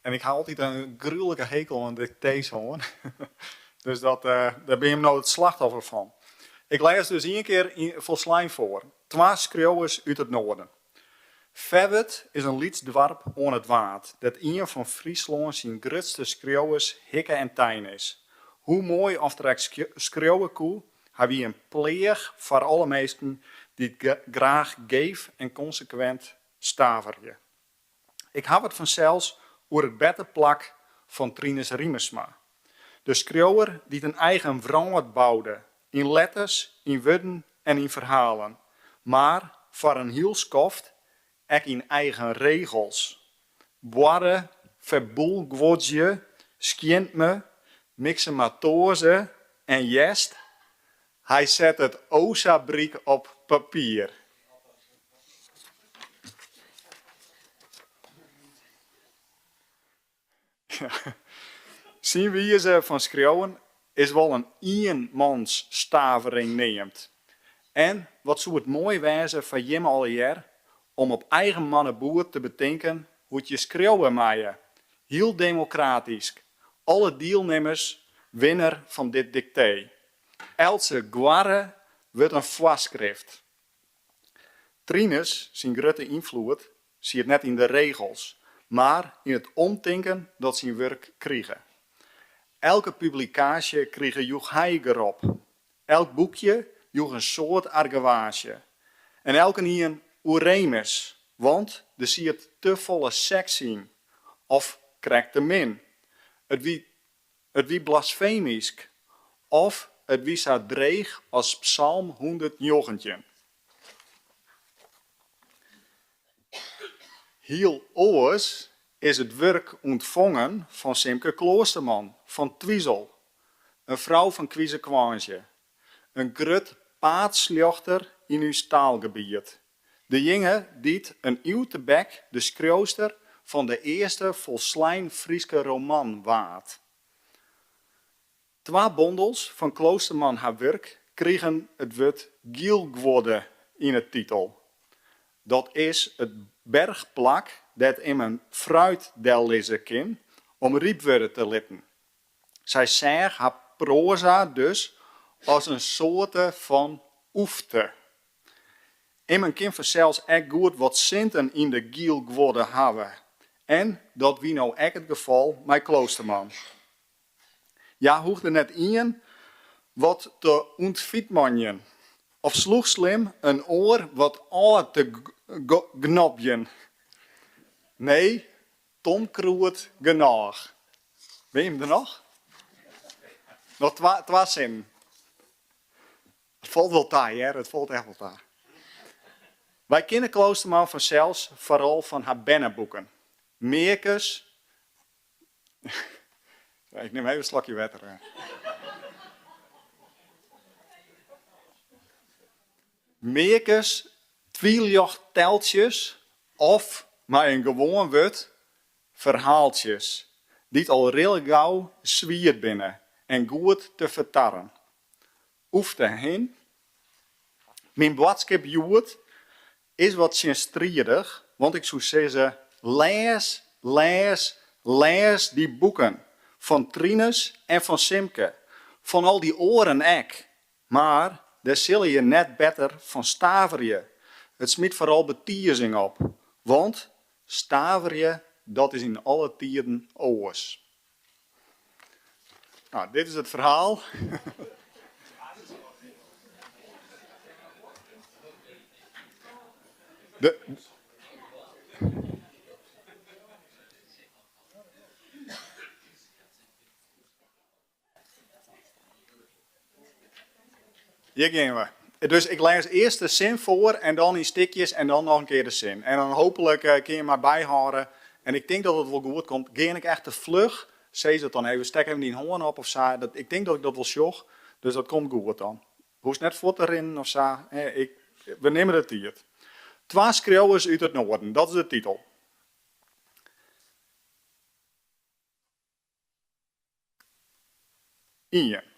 En ik ha altyd in gruwlike hekel oan diktees hân. Dus dat, dêr binne jim no it slachtoffer fan. Ik lês dus ien kear folslein foar. Twa skriuwers út it Noarden. Ferwert is in lyts doarp oan it Waad, dêr't ien fan Fryslân syn grutste skriuwers hikke en tein is. Hoe moai oft er ek skriuwe koe, hy wie in pleach foar alle minsken dy't graach geef en konsekwint staverje. Ik haw it fansels oer it berteplak fan Trinus Riemersma. De skriuwer dy't in eigen wrâld boude, yn letters, yn wurden en yn ferhalen, mar foar in hiel skoft ek yn eigen regels. Boarre, ferboelguodzje, skjintme, miksematoaze en hjerst, hy sette it o sa bryk op papier. Syn wize fan skriuwen is wol in ienmansstavering neamd. En wat soe it moai wêze foar jimme allegear om op eigen manneboet te betinken hoe't je skriuwe meie. Hiel demokratysk, alle dielnimmers winner fan dit diktee. Eltse goarre wurdt in foarskrift. Trinus syn grutte ynfloed siet net yn de regels, mar yn it omtinken dat syn wurk krige. Elke publikaasje krige jûchheigerop. Elk boekje joech in soad argewaasje. En elkenien oerémis, want der siet te folle seks yn, of krekt te min. It wie It wie blasfemysk of it wie sa dreech as Psalm 119. Hiel oars is it wurk ûntfongen fan Simke Kloosterman fan Twizel, in frou fan kwizekwânsje, in grut paadsljochter yn ús taalgebiet. Dejinge dy't in iuw tebek de skriuwster fan de earste folslein Fryske roman waard. Twa bondels fan Kloosterman har wurk krigen it wurd gielguodde yn 'e titel. Dat is it berchplak dêr't immen fruit dellizze kin om ryp wurde te litten. Sy seach har proaza dus as in soarte fan oefte. Immen kin fansels ek goed wat sinten yn de gielguodde hawwe en dat wie no ek it gefal mei Kloosterman. Hja hoegde net ien wat te ûntfytmanjen of slûchslim in oar wat ôf te gnobjen. Nee, tomkrûd genôch. Binne jim der noch? Noch twa sinnen. It falt wol ta, hear, it falt echt wol ta. Wy kinne Kloosterman fansels foaral fan har berneboeken. Mearkes. Ik nim even in slokje wetter. Mearkes, twyljochtteltsjes of, mei in gewoan wurd, ferhaaltsjes, dy't al rillegau swier binne en goed te fertarren. Oefte hin. Myn boadskip hjoed is wat tsjinstridich, want ik soe sizze, lês, lês, lês dy boeken fan Trinus en fan Simke, fan al dy oaren ek. Mar dêr sille je net better fan staverje. It smyt foaral betizing op, want staverje dat is yn alle tiden oars. No, dit is it ferhaal. De, Hjir gean we. Dus ik lês earst de sin foar en dan yn stikjes en dan noch in kear de sin. En dan hooplik kin je my byhâlde. En ik tink dat it wol goed komt. Gean ik echt te fluch, sis it dan even. Stek even dyn hân op of sa. Dat, ik tink dat ik dat wol sjoch. Dus dat komt goed dan. Hoechst net fuort te rinnen of sa. Ik, we nimme de tiid. Twa skriuwers út it Noarden, dat is de titel. Ien.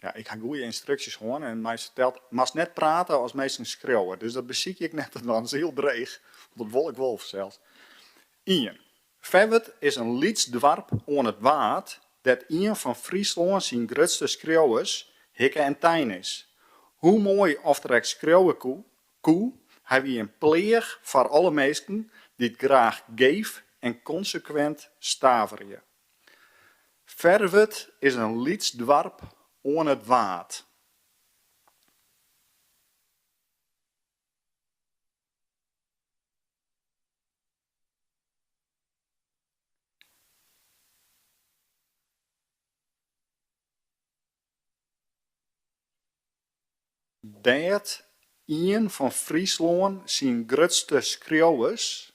Ja, ik ha goede ynstruksjes hân en my is ferteld, moatst net prate as minsken skriuwe. Dus dat besykje ik net te dwaan, dat is hiel dreech, want dat wol ik wol fansels. Ien. Ferwert is in lyts doarp oan it Waad dêr't ien fan Fryslân syn grutste skriuwers, hikke en tein is. Hoe moai oft er ek skriuwe koe, hy wie in pleach foar alle minsken dy't graach geef en konsekwint staverje. Ferwert is in lyts doarp oan it Waad. Dêr't ien fan Fryslân syn grutste skriuwers.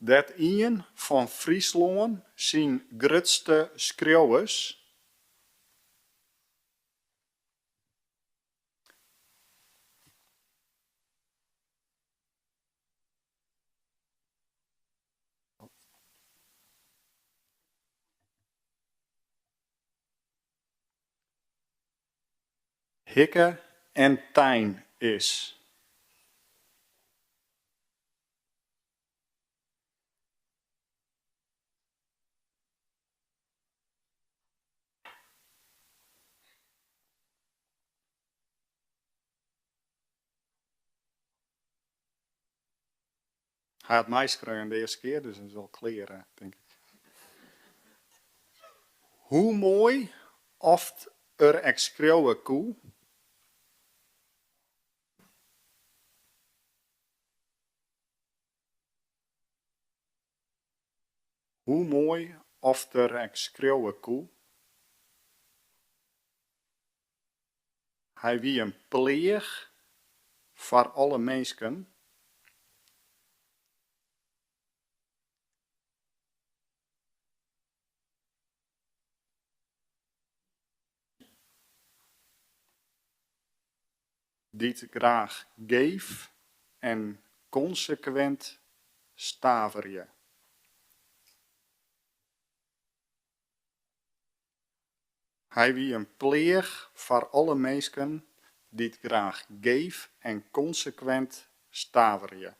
Dêr't ien fan Fryslân syn grutste skriuwers. Hikke en tein is. Hy hat meiskreaun de earste kear, dus is al klear, tink ik. Hoe moai oft er ek skriuwe koe. Hoe moai oft er ek skriuwe koe. Hy wie in pleach foar alle minsken. Dy't graach geef en konsekwint staverje. Hy wie in pleach foar alle minsken dy't graach geef en konsekwint staverje.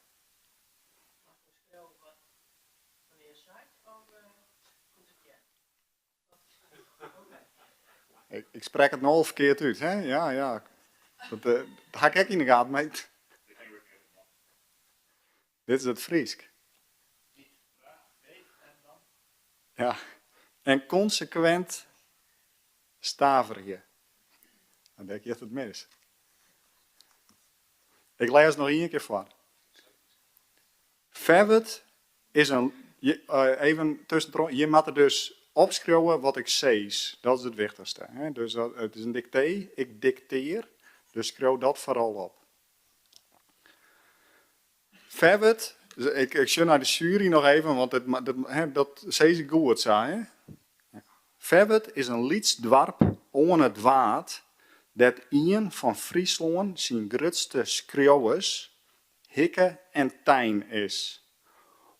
Ik sprek it no al ferkeard út, hè? Ja, ja. Dat ha ik ek yn de gaten, mar dit is it Frysk. Ja, en konsekwint staverje. Dan dêr giet it mis. Ik lês noch ien kear foar. Ferwert is in, even tuskentroch, jim moatte dus opskriuwe wat ik sis. Dat is it wichtichste. Dus it is in diktee, ik diktear, dus skriuw dat foaral op. Ferwert, ik sjoch nei de sjuery noch even, want dat sis ik goed sa, hè? Ferwert is in lyts doarp oan it Waad dêr't ien fan Fryslân syn grutste skriuwers, hikke en tein is.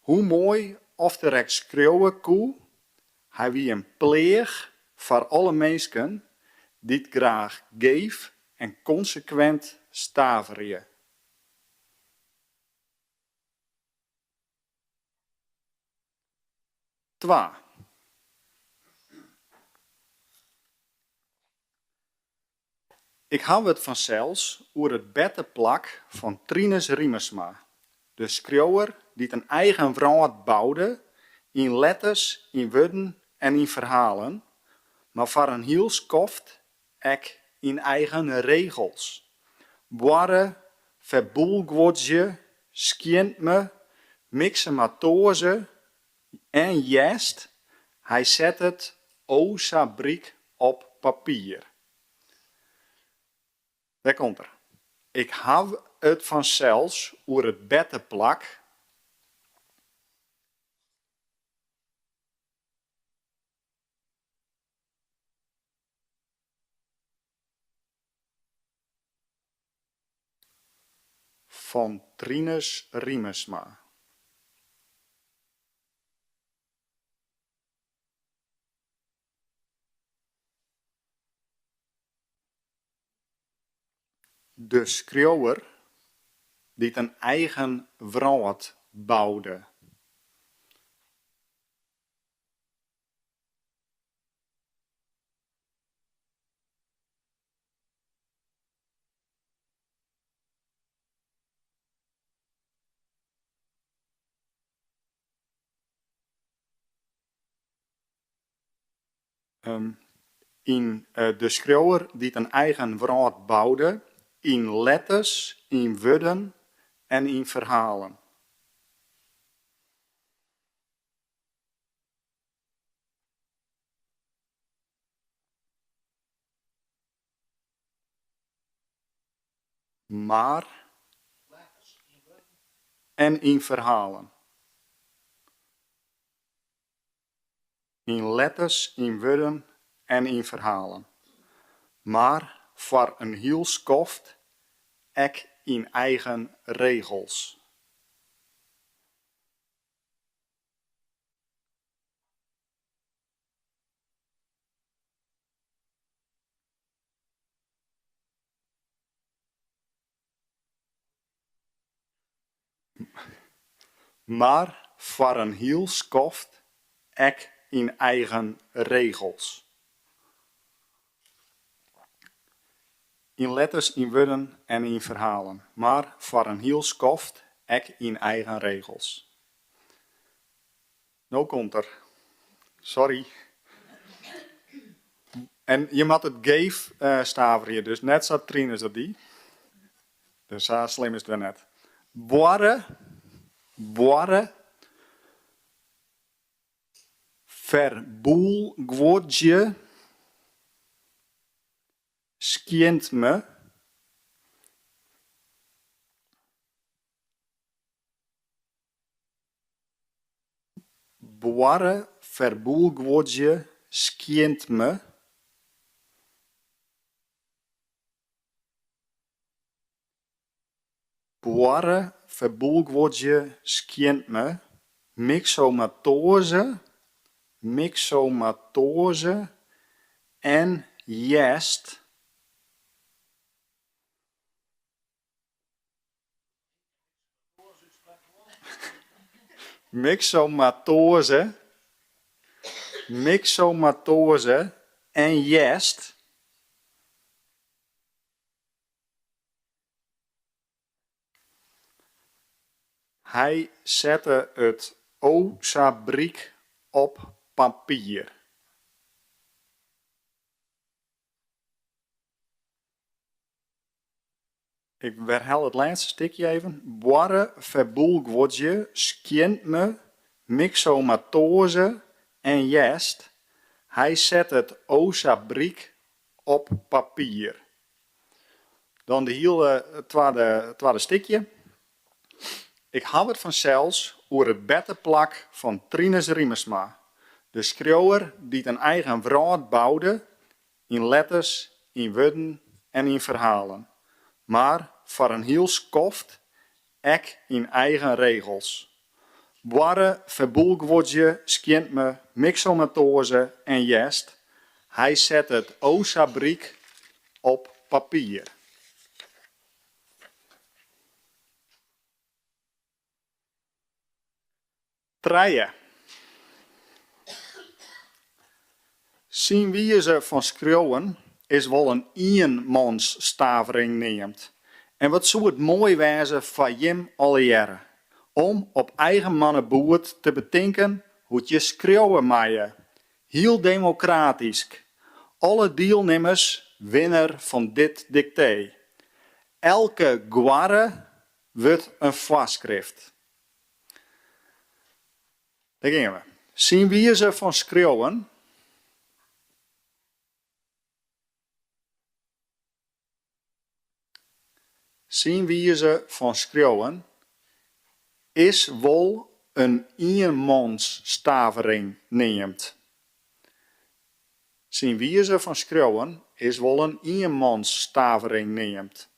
Hoe moai oft er ek skriuwe koe, hy wie in pleach foar alle minsken dy't graach geef en konsekwint staverje. Twa. Ik haw it fansels oer it berteplak fan Trinus Riemersma, de skriuwer dy't in eigen wrâld boude yn letters, yn wurden en yn ferhalen, mar foar in hiel skoft ek yn eigen regels. Boarre, ferbûlguodzje, skjintme, miksematoaze en hjerst, hy set it o sa bryk op papier. Dêr komt er. Ik haw it fansels oer it berteplak. Fan Trinus Riemersma. De skriuwer dy't in eigen wrâld boude. Yn De skriuwer dy't in eigen wrâld boude, yn letters, yn wurden en yn ferhalen. Mar en yn ferhalen. Yn letters, yn wurden en yn ferhalen. Mar foar in hiel skoft ek yn eigen regels. Mar foar in hiel skoft ek yn eigen regels. Yn letters, yn wurden en yn ferhalen. Mar foar in hiel skoft ek yn eigen regels. No komt er. Sorry. En je moatte it geef staverje, dus net sa't Trinus dat die. Dus sa slim is it wer net. Boarre, boarre, ferboelguodzje, skjintme. Boarre, ferboelguodzje, skjintme. Boarre, ferboelguodzje, skjintme, miksomatoaze, miksomatoaze en hjerst. Miksomatoaze, miksomatoaze en hjerst. Hy sette it o sa bryk op papier. Ik werhelje it lêste stikje even. Boarre, ferboelguodzje, skjintme, miksomatoaze en hjerst. Hy sette it o sa bryk op papier. Dan de hiele twadde stikje. Ik haw it fansels oer it berteplak fan Trinus Riemersma, de skriuwer dy't in eigen wrâld boude yn letters, yn wurden en yn ferhalen, mar foar in hiel skoft ek yn eigen regels. Boarre, ferboelguodzje, skjintme, miksomatoaze en hjerst, hy sette it o sa bryk op papier. Trije. Syn wize fan skriuwen is wol in ienmansstavering neamd. En wat soe it moai wêze foar jim allegearre om op eigen manneboet te betinken hoe't je skriuwe meie. Hiel demokratysk. Alle dielnimmers winner fan dit diktee. Elke goarre wurdt in foarskrift. Dêr geane we. Syn wize fan skriuwen. Syn wize fan skriuwen is wol in ienmansstavering neamd. Syn wize fan skriuwen is wol in ienmansstavering neamd.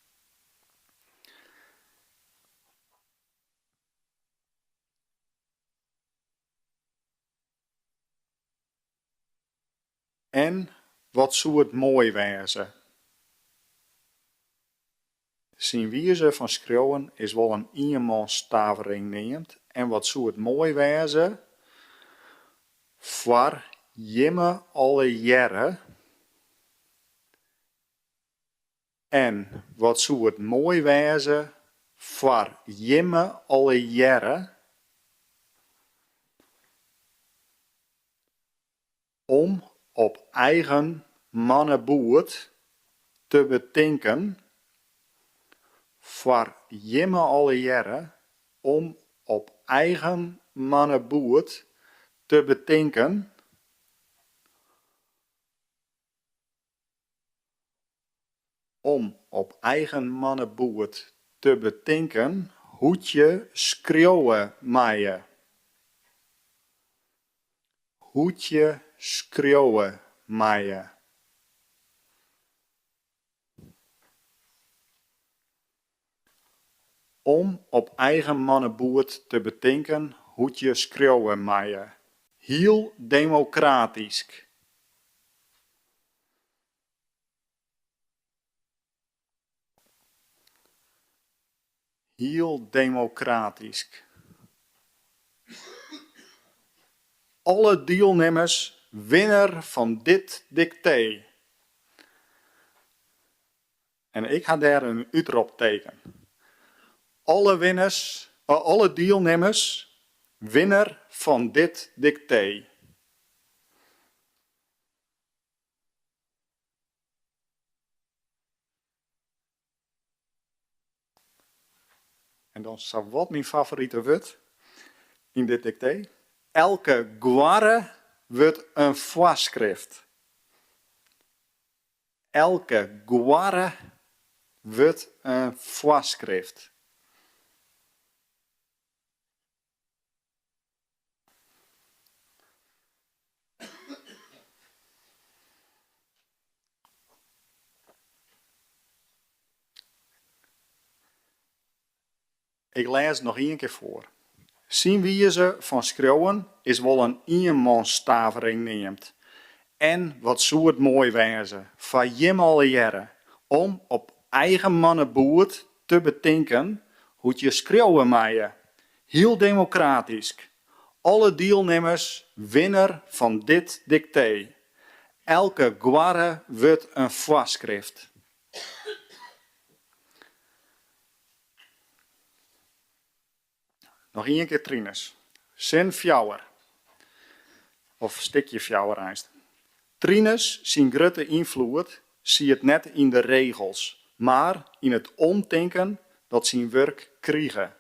En wat soe it moai wêze. Syn wize fan skriuwen is wol in ienmansstavering neamd en wat soe it moai wêze foar jimme allegearre. En wat soe it moai wêze foar jimme allegearre om op eigen manneboet te betinken, foar jimme allegearre om op eigen manneboet te betinken, om op eigen manneboet te betinken hoe't je skriuwe meie. Hoe't je skriuwe meie. Om op eigen manneboet te betinken hoe't je skriuwe meie. Hiel demokratysk. Hiel demokratysk. Alle dielnimmers winner fan dit diktee! En ik ha dêr in útropteken. Alle winners, alle dielnimmers winner fan dit diktee! En dan sawat myn favorite wurd yn dit diktee. Elke goarre wurdt in foarskrift. Elke goarre wurdt in foarskrift. Ik lês it noch ien kear foar. Syn wize fan skriuwen is wol in ienmansstavering neamd. En wat soe it moai wêze foar jimme allegearre om op eigen manneboet te betinken hoe't je skriuwe meie. Hiel demokratysk. Alle dielnimmers winner fan dit diktee. Elke goarre wurdt in foarskrift. Noch ien kear Trinus. Sin fjouwer. Of stikje fjouwer eins. Trinus syn grutte ynfloed siet net yn de regels, mar yn it omtinken dat syn wurk krige.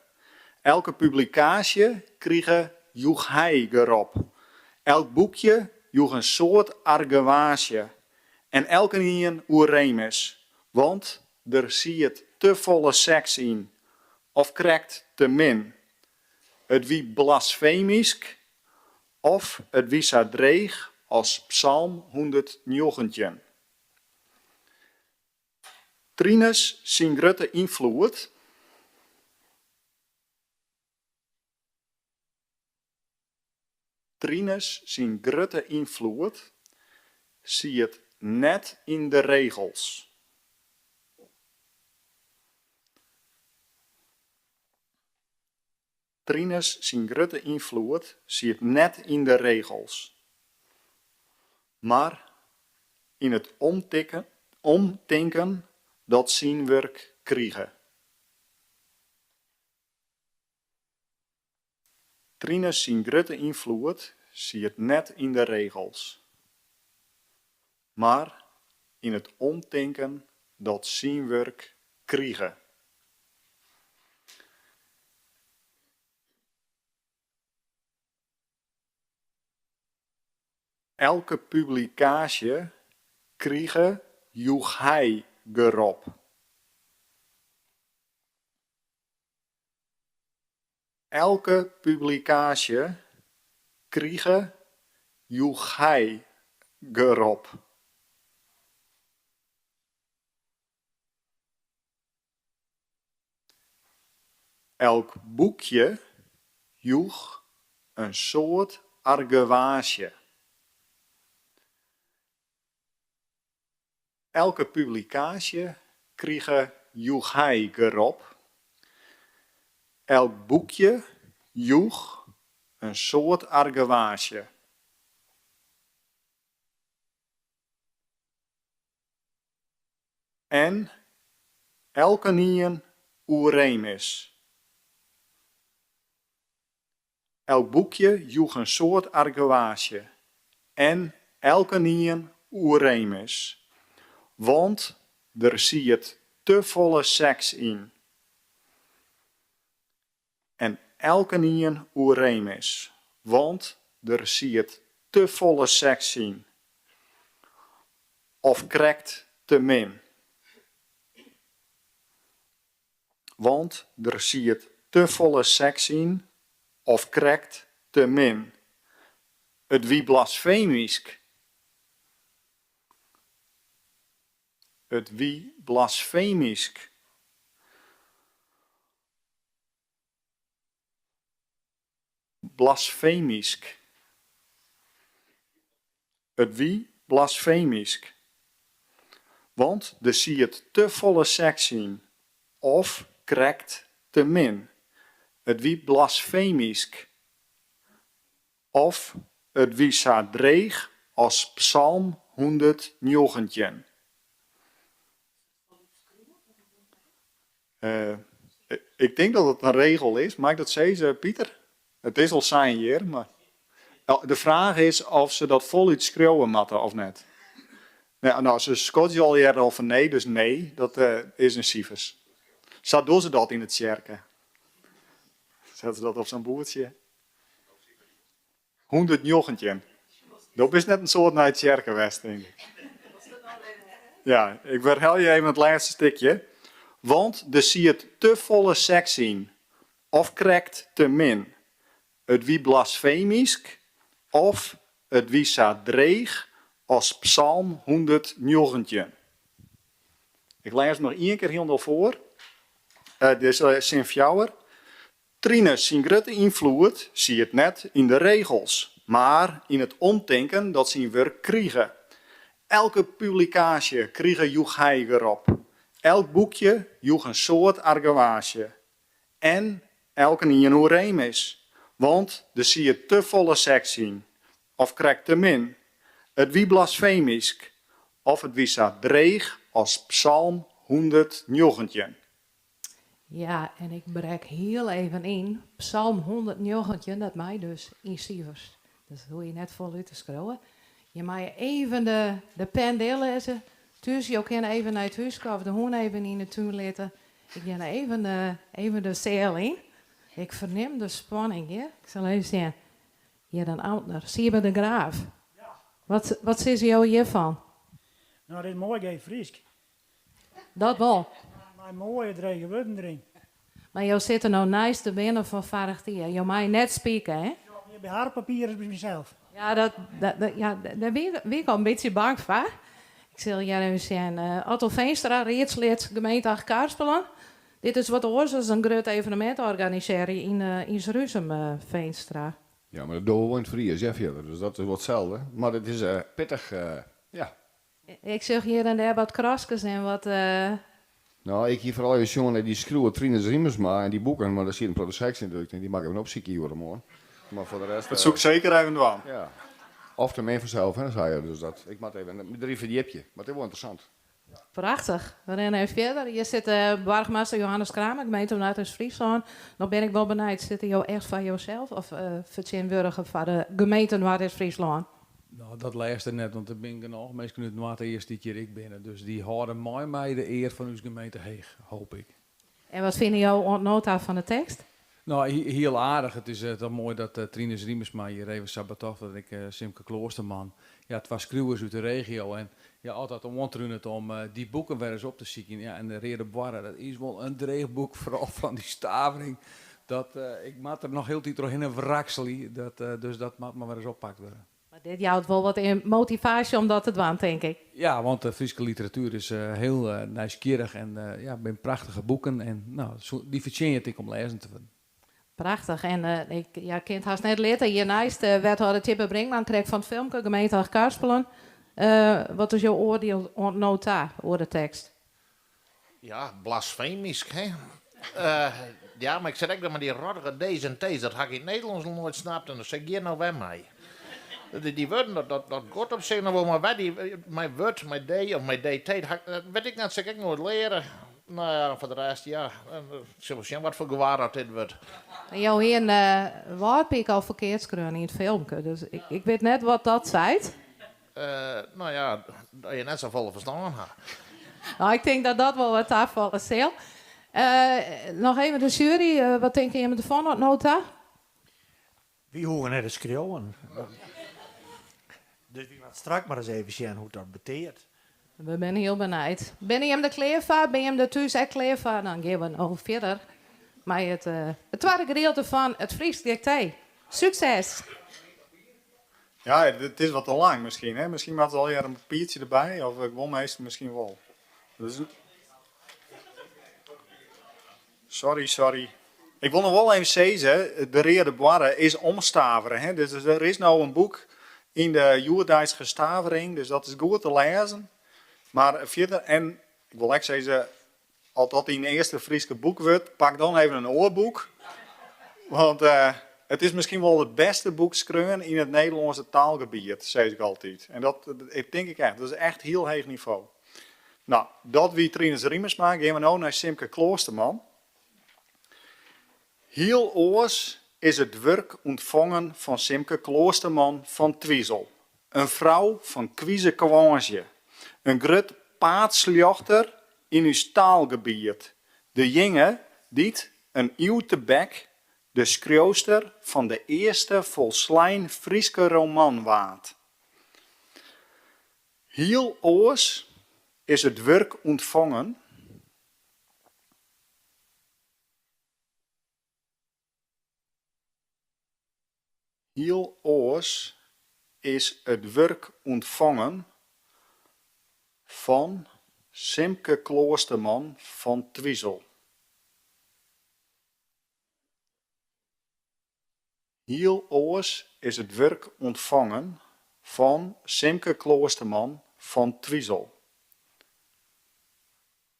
Elke publikaasje krige jûchheigerop. Elk boekje joech in soad argewaasje en elkenien oerémis, want der siet te folle seks yn, of krekt te min. It wie blasfemysk of it wie sa dreech as Psalm hûndertnjoggentjin. Trinus syn grutte ynfloed. Trinus syn grutte ynfloed siet net yn de regels. Trinus syn grutte ynfloed siet net yn de regels, mar yn it omtinken dat syn wurk krige. Trinus syn grutte ynfloed siet net yn de regels, mar yn it omtinken dat syn wurk krige. Elke publikaasje krige jûchheigerop. Elke publikaasje krige jûchheigerop. Elk boekje joech in soad argewaasje. Elke publikaasje krige jûchhei-gerop. Elk boekje joech in soad argewaasje. En elkenien oerémis. Elk boekje joech in soad argewaasje en elkenien oerémis, want der siet te folle seks yn. En elkenien oerémis, want der siet te folle seks yn. Of krekt te min. Want der siet te folle seks yn of krekt te min. It wie blasfemysk. It wie blasfemysk. Blasfemysk. It wie blasfemysk. Want der siet te folle seks yn, of krekt te min. It wie blasfemysk. Of it wie sa dreech as Psalm hûndertnjoggentjin. Ik tink dat it in regel is. Mei ik dat sizze, Pieter? It is al sein hjir, mar de fraach is oft se dat folút skriuwe moatte of net. No, se skodzje allegearre al fan nee, dus nee, dat is in sifers. Sa dogge se dat yn de tsjerke. Sette se dat op sa'n boerdsje. 119. Do bist net in soad nei tsjerke west, tink ik. Ja, ik werhelje even it lêste stikje. Want der siet te folle seks yn, of krekt te min. It wie blasfemysk of it wie sa dreech as Psalm 119. Ik lês him noch ien kear hielendal foar. Dit is sin fjouwer. Trinus syn grutte ynfloed siet net yn de regels, mar yn it omtinken dat syn wurk krige. Elke publikaasje krige jûchhei-gerop, elk boekje joech in soad argewaasje. En elkenien oerémis, want der siet te folle seks yn, of krekt te min. It wie blasfemysk, of it wie sa dreech as Psalm 119. Ja, en ik brek hiel even yn. Psalm 119, dat mei dus yn sifers. Dat hoege je net folút te skriuwen. Je meie even de, de pen dellizze. Thús, jo kinne even nei it húske of de hûn even yn de tún litte. Ik gean even, even de seal yn. Ik fernim de spanning hjir. Ik sil even sjen. Hjir in amtner, Siebe de Graaf. Wat, wat sizze jo hjirfan? No, dit is moai geef Frysk. Dat wol. Mei moaie drege wurden deryn. Mar jo sitte no neist de winner fan foarich jier. Jo meie net spike, hè? Mear by har papier as by mysels. Ja, dat, dat, ja, dêr wie, wie ik al in bytsje bang foar. Ik sil hjir even sjen. Otto Veenstra, riedslid gemeente Achtkarspelen. Dit is wat oars as in grut evenemint organisearje yn, yn Surhuzum, Veenstra. Ja, mar dat dogge we wol yn it Frysk, hè, fierder. Dus dat is wol itselde. Mar it is pittich, ja. Ik sjoch hjir en dêr wat kraskes en wat. No, ik hie foaral even sjoen nei dy skriuwer Trinus Riemersma en dy boeken, mar dêr siet in protte seks yn, dus ik tink dy moat ik even opsykje hjoed-de-moarn. Mar foar de rest. Dat soe ik seker even dwaan. Ja. Of te min fansels, hè, sei er. Dus dat, ik moat even my deryn ferdjipje. Mar it is wol ynteressant. Prachtich. We rinne even fierder. Hjir sit boargemaster Johannes Kramer, gemeente Noardeast-Fryslân. No bin ik wol benijd, sitte jo echt foar josels of fertsjintwurdige foar de gemeente Noardeast-Fryslân? No, dat lêste net, want der binne genôch minsken út Noardeast dy't hjir ek binne. Dus dy hâlde mei my de ear fan ús gemeente heech, hoop ik. En wat fine jo oant no ta fan de tekst? No, hiel aardich. It is toch moai dat Trinus Riemersma hjir even sa betocht hat en ek Simke Kloosterman. Ja, twa skriuwers út de regio. En ja, as dat oantrunet om dy boeken wer ris op te sykjen. Ja, en de Reade Bwarre, dat is wol in dreech boek, foaral fan dy stavering. Dat, ik moat der noch hieltyd trochhinne wrakselje, dat, dus dat moat mar wer ris oppakt wurde. Mar dit jout wol wat motivaasje om dat te dwaan, tink ik. Ja, want de Fryske literatuer is hiel nijsgjirrich en ja, binne prachtige boeken en no, dy fertsjinje it ek om lêzen te wurden. Prachtich. En ik ja, kin it hast net litte, hjirneist wethâlder Tjibbe Brinkman, krekt fan it filmke, gemeente Achtkarspelen. Wat is jo oardiel oant no ta oer de tekst? Ja, blasfemysk, hè? Ja, mar ik sit ek noch mei dy rottige D's en T's, dat ha ik yn it Nederlânsk noch noait snapt en dêr sit ik hjir no wer mei. Dy wurden, dat giet op sich noch wol, mar wer dy, mei wurd, mei D of mei DT, dat wit ik net, sil ik ek noait leare. No ja, foar de rest, ja, ik sil wol sjen wat foar gewar oft dit wurdt. Jo hiene Wâldpyk al ferkeard skreaun yn it filmke, dus ik wit net wat dat seit. No ja, dat je net safolle ferstân ha. No, ik tink dat dat wol wat tafalle sil. Noch even de sjuery, wat tinke jimme derfan oant no ta? Wy hoege net te skriuwen. Dus wy moatte straks mar ris even sjen hoe't dat beteart. We binne hiel benijd. Binne jim der klear foar? Binne jim der thús ek klear foar? Dan gean we no fierder mei it twadde gedielte fan it Frysk Diktee. Sukses! Ja, it is wat te lang miskien, hè? Miskien moat allegear in papiertsje derby, of guon minsken miskien wol. Dus sorry, sorry. Ik wol noch wol even sizze, De Reade Bwarre is omstavere, hè? Dus der is no in boek yn de hjoeddeistige stavering, dus dat is goed te lêzen. Mar fierder, en ik wol ek sizze, As dat dyn earste Fryske boek wurdt, pak dan even in oar boek. Want it is miskien wol it bêste boek skreaun yn it Nederlânske taalgebiet, sis ik altyd. En dat tink ik echt. Dat is echt hiel heech nivo. No, dat wie Trinus Riemersma. Gean we no nei Simke Kloosterman. Hiel oars is it wurk ûntfongen fan Simke Kloosterman fan Twizel. In frou fan kwizekwânsje, in grut paadsljochter yn ús taalgebiet, dejinge dy't, in iuw tebek, de skriuwster fan de earste folslein Fryske roman waard. Hiel oars is it wurk ûntfongen. Hiel oars is it wurk ûntfongen fan Simke Kloosterman fan Twizel. Hiel oars is it wurk ûntfongen fan Simke Kloosterman fan Twizel.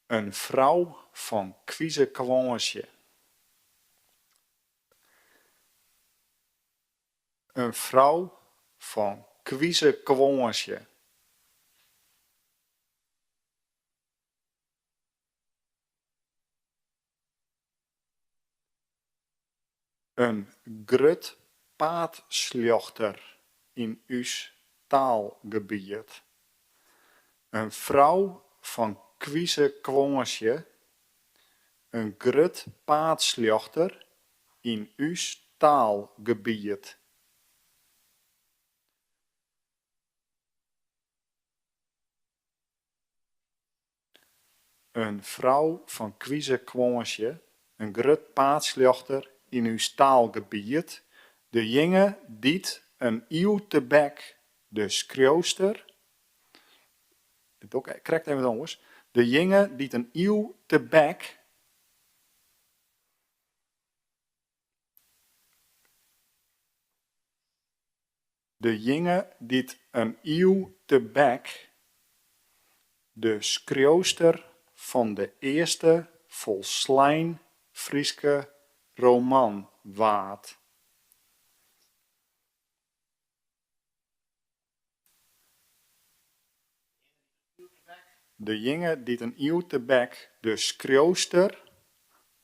In frou fan kwizekwânsje. In frou fan kwizekwânsje. In grut paadsljochter yn ús taalgebiet. In frou fan kwizekwânsje, in grut paadsljochter yn ús taalgebiet. In frou fan kwizekwânsje, in grut paadsljochter yn ús taalgebiet, dejinge dy't in iuw tebek de skriuwster, dit doch ik krekt even wat oars, dejinge dy't in iuw tebek Dejinge dy't in iuw tebek de skriuwster fan de earste folslein Fryske roman waard. Dejinge dy't in iuw tebek de skriuwster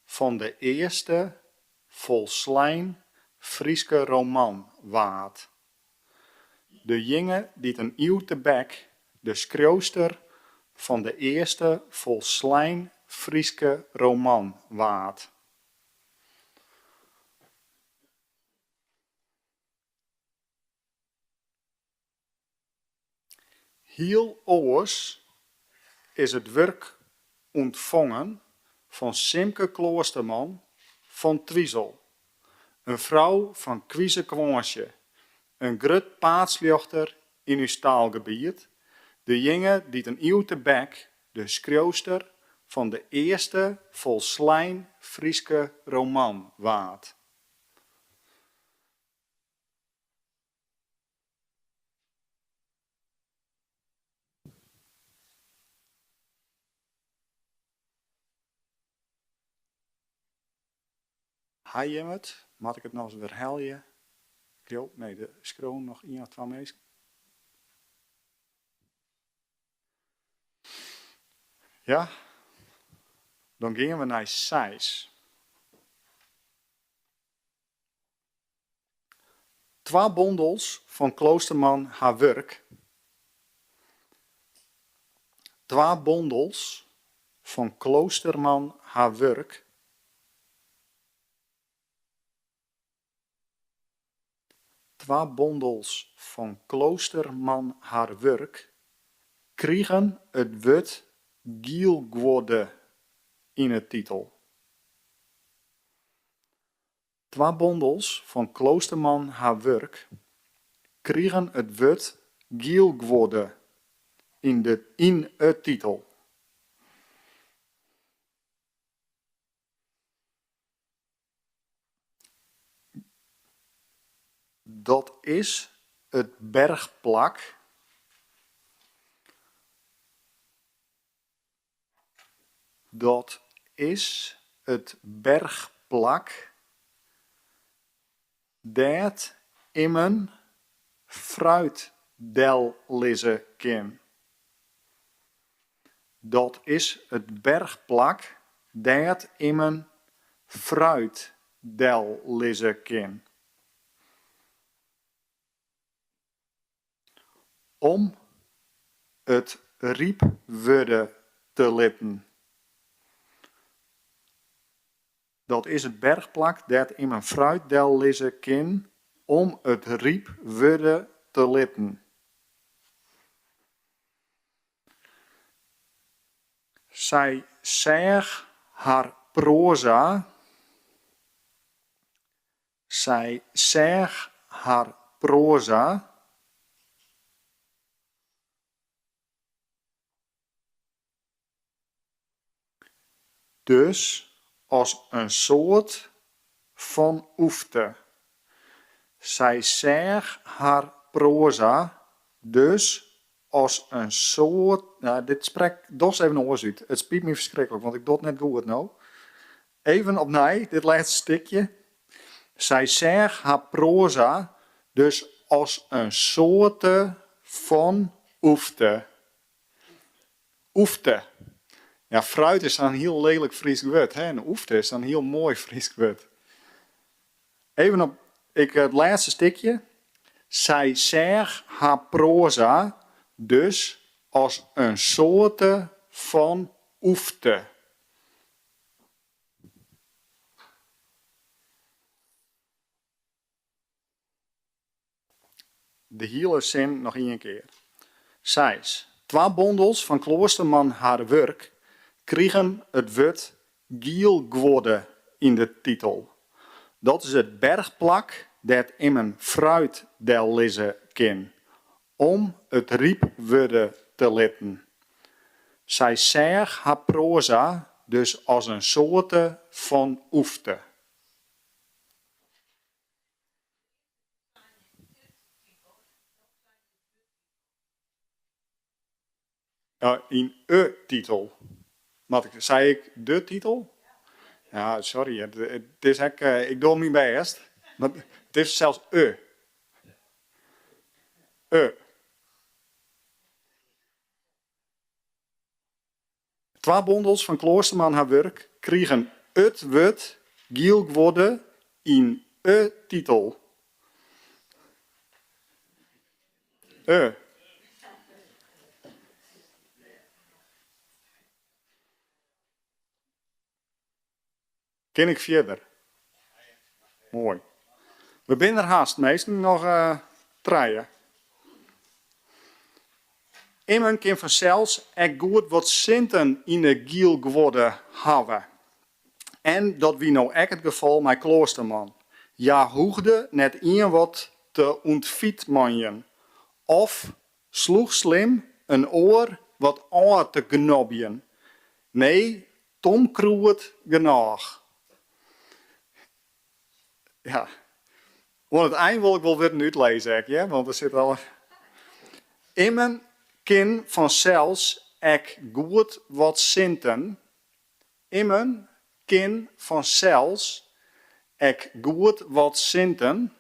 fan de earste folslein Fryske roman waard. Dejinge dy't in iuw tebek de skriuwster fan de earste folslein Fryske roman waard. Hiel oars is it wurk ûntfongen fan Simke Kloosterman fan Twizel. In frou fan kwizekwânsje, in grut paadsljochter yn ús taalgebiet, dejinge dy't in iuw tebek de skriuwster fan de earste folslein Fryske roman waard. Ha jim it? Moat ik it nochris werhelje? Jo, nee, der skriuwe noch ien of twa minsken. Ja? Dan gean we nei seis. Twa bondels fan Kloosterman har wurk. Twa bondels fan Kloosterman har wurk. Twa bondels fan Kloosterman har wurk krigen it wurd gielguorde yn 'e titel. Twa bondels fan Kloosterman har wurk krigen it wurd gielguorde yn 'e titel. Dat is it berchplak Dat is it berchplak dêr't immen fruit dellizze kin. Dat is it berchplak dêr't immen fruit dellizze kin. Om it ryp wurde te litten. Dat is it berchplak dêr't immen fruit dellizze kin om it ryp wurde te litten. Sy seach har proaza Sy seach har proaza dus as in soarte fan oefte. Sy seach har proaza dus as in soart. No, dit sprek ik dochs even oars út. It spyt my ferskriklik, want ik doch it net goed no. Even opnij, dit lêste stikje. Sy seach har proaza dus as in soarte fan oefte. Oefte. Ja, fruit is sa'n hiel lelik Frysk wurd, hè, en oefte is sa'n hiel moai Frysk wurd. Even op ik, it lêste stikje. Sy seach har proaza dus as in soarte fan oefte. De hiele sin noch ien kear. Seis. Twa bondels fan Kloosterman har wurk krigen it wurd gielguorde yn de titel. Dat is it berchplak dêr't immen fruit dellizze kin om it ryp wurde te litten. Sy seach har proaza dus as in soarte fan oefte. Yn 'e titel. Moat ik, sei ik de titel? Ja, sorry, it is ek, ik doch myn bêst, mar it is sels 'e. 'E. Twa bondels fan Kloosterman har wurk krigen it wurd gielguorde yn 'e titel. 'E. Kin ik fierder? Moai. We binne der hast, minsken. Noch trije. Immen kin fansels ek goed wat sinten yn 'e gielguorde hawwe. En dat wie no ek it gefal mei Kloosterman. Hja hoegde net ien wat te ûntfytmanjen of slûchslim in oar wat ôf te gnobjen. Nee, tomkrûd genôch. Ja. Oan it ein wol ik wol wurden útlizze ek, hear, want der sit al. Immen kin fansels ek goed wat sinten. Immen kin fansels ek goed wat sinten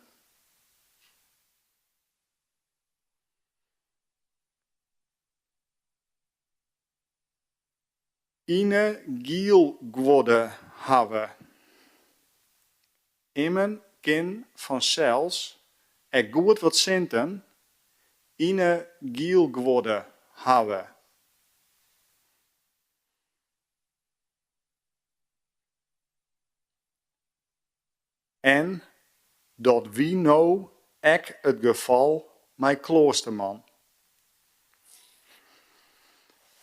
yn 'e gielguodde hawwe. Immen kin fansels ek goed wat sinten yn 'e gielguodde hawwe. En dat wie no ek it gefal mei Kloosterman.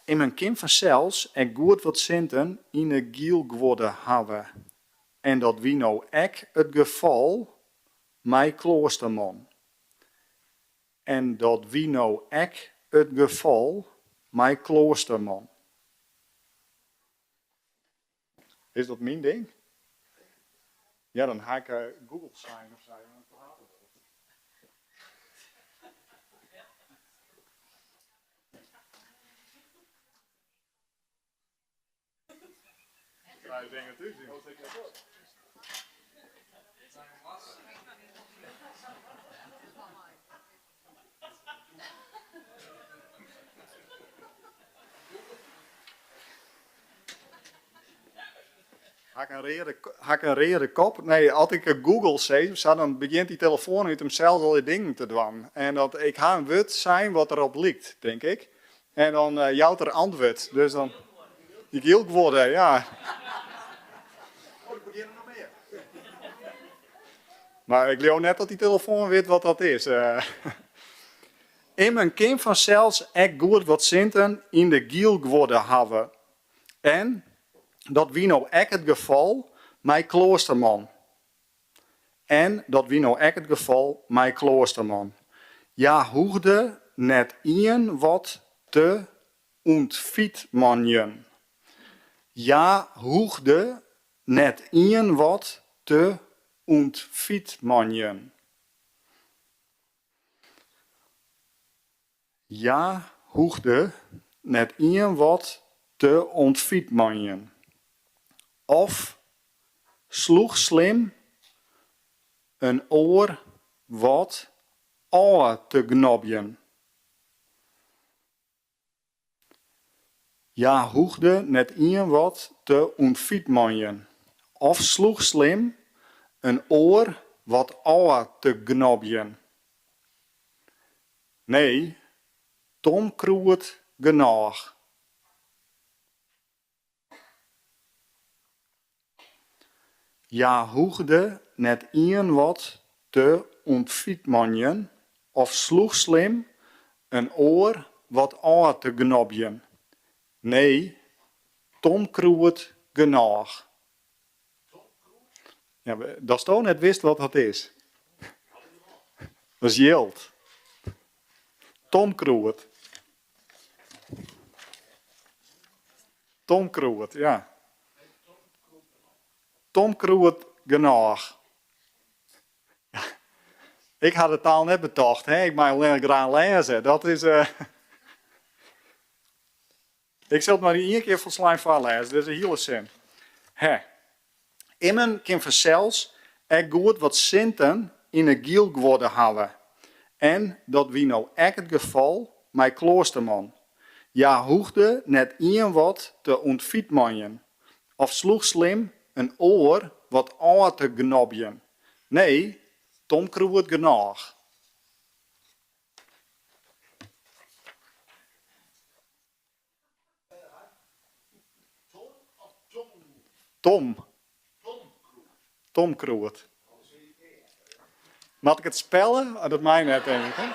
Immen kin fansels ek goed wat sinten yn 'e gielguodde hawwe en dat wie no ek it gefal mei Kloosterman. En dat wie no ek it gefal mei Kloosterman. Is dat myn ding? Ja, dan ha ik Google sein of sa. Ha ik in reade, ha ik in reade kop? Nee, as ik Google sis of sa, dan begjint dy telefoan út himsels allegear dingen te dwaan. En dat, ik ha in wurd sein wat derop liket, tink ik. En dan eh, jout er antwurd. Dus dan. Dy gielguodde, ja. Oh, der begjinne noch mear. Mar ik leau net dat dy telefoan wit wat dat is. Eh. Immen kin fansels ek goed wat sinten yn de gielguodde hawwe. En dat wie no ek it gefal mei Kloosterman. En dat wie no ek it gefal mei Kloosterman. Hja hoegde net ien wat te ûntfytmanjen. Hja hoegde net ien wat te ûntfytmanjen. Hja hoegde net ien wat te ûntfytmanjen. Of sloech slim in oar wat ôf te gnobjen. Hja hoegde net ien wat te ûntfytmanjen of sloech slim in oar wat ôf te gnobjen. Nee, tomkrûd genôch. Hja hoegde net ien wat te ûntfytmanjen of sloech slim in oar wat ôf te gnobjen. Nee, tomkrûd genôch. Ja, datsto net witst wat dat is. Dat is jild. Tomkrûd. Tomkrûd, ja. Tomkrûd genôch. Ik ha de taal net betocht, hè. Ik mei allinnich graach lêze. Dat is. Uh... Ik sil it mar ien kear folslein foarlêze, dit is de hiele sin. Hè. Immen kin fansels ek goed wat sinten yn 'e gielguodde hawwe. En dat wie no ek it gefal mei Kloosterman. Hja hoegde net ien wat te ûntfytmanjen of sloech slim in oar wat ôf te gnobjen. Nee, tomkrûd genôch. Tom. Tomkrûd. Moat ik it spelle? Oh, dat mei net, tink ik. Hè?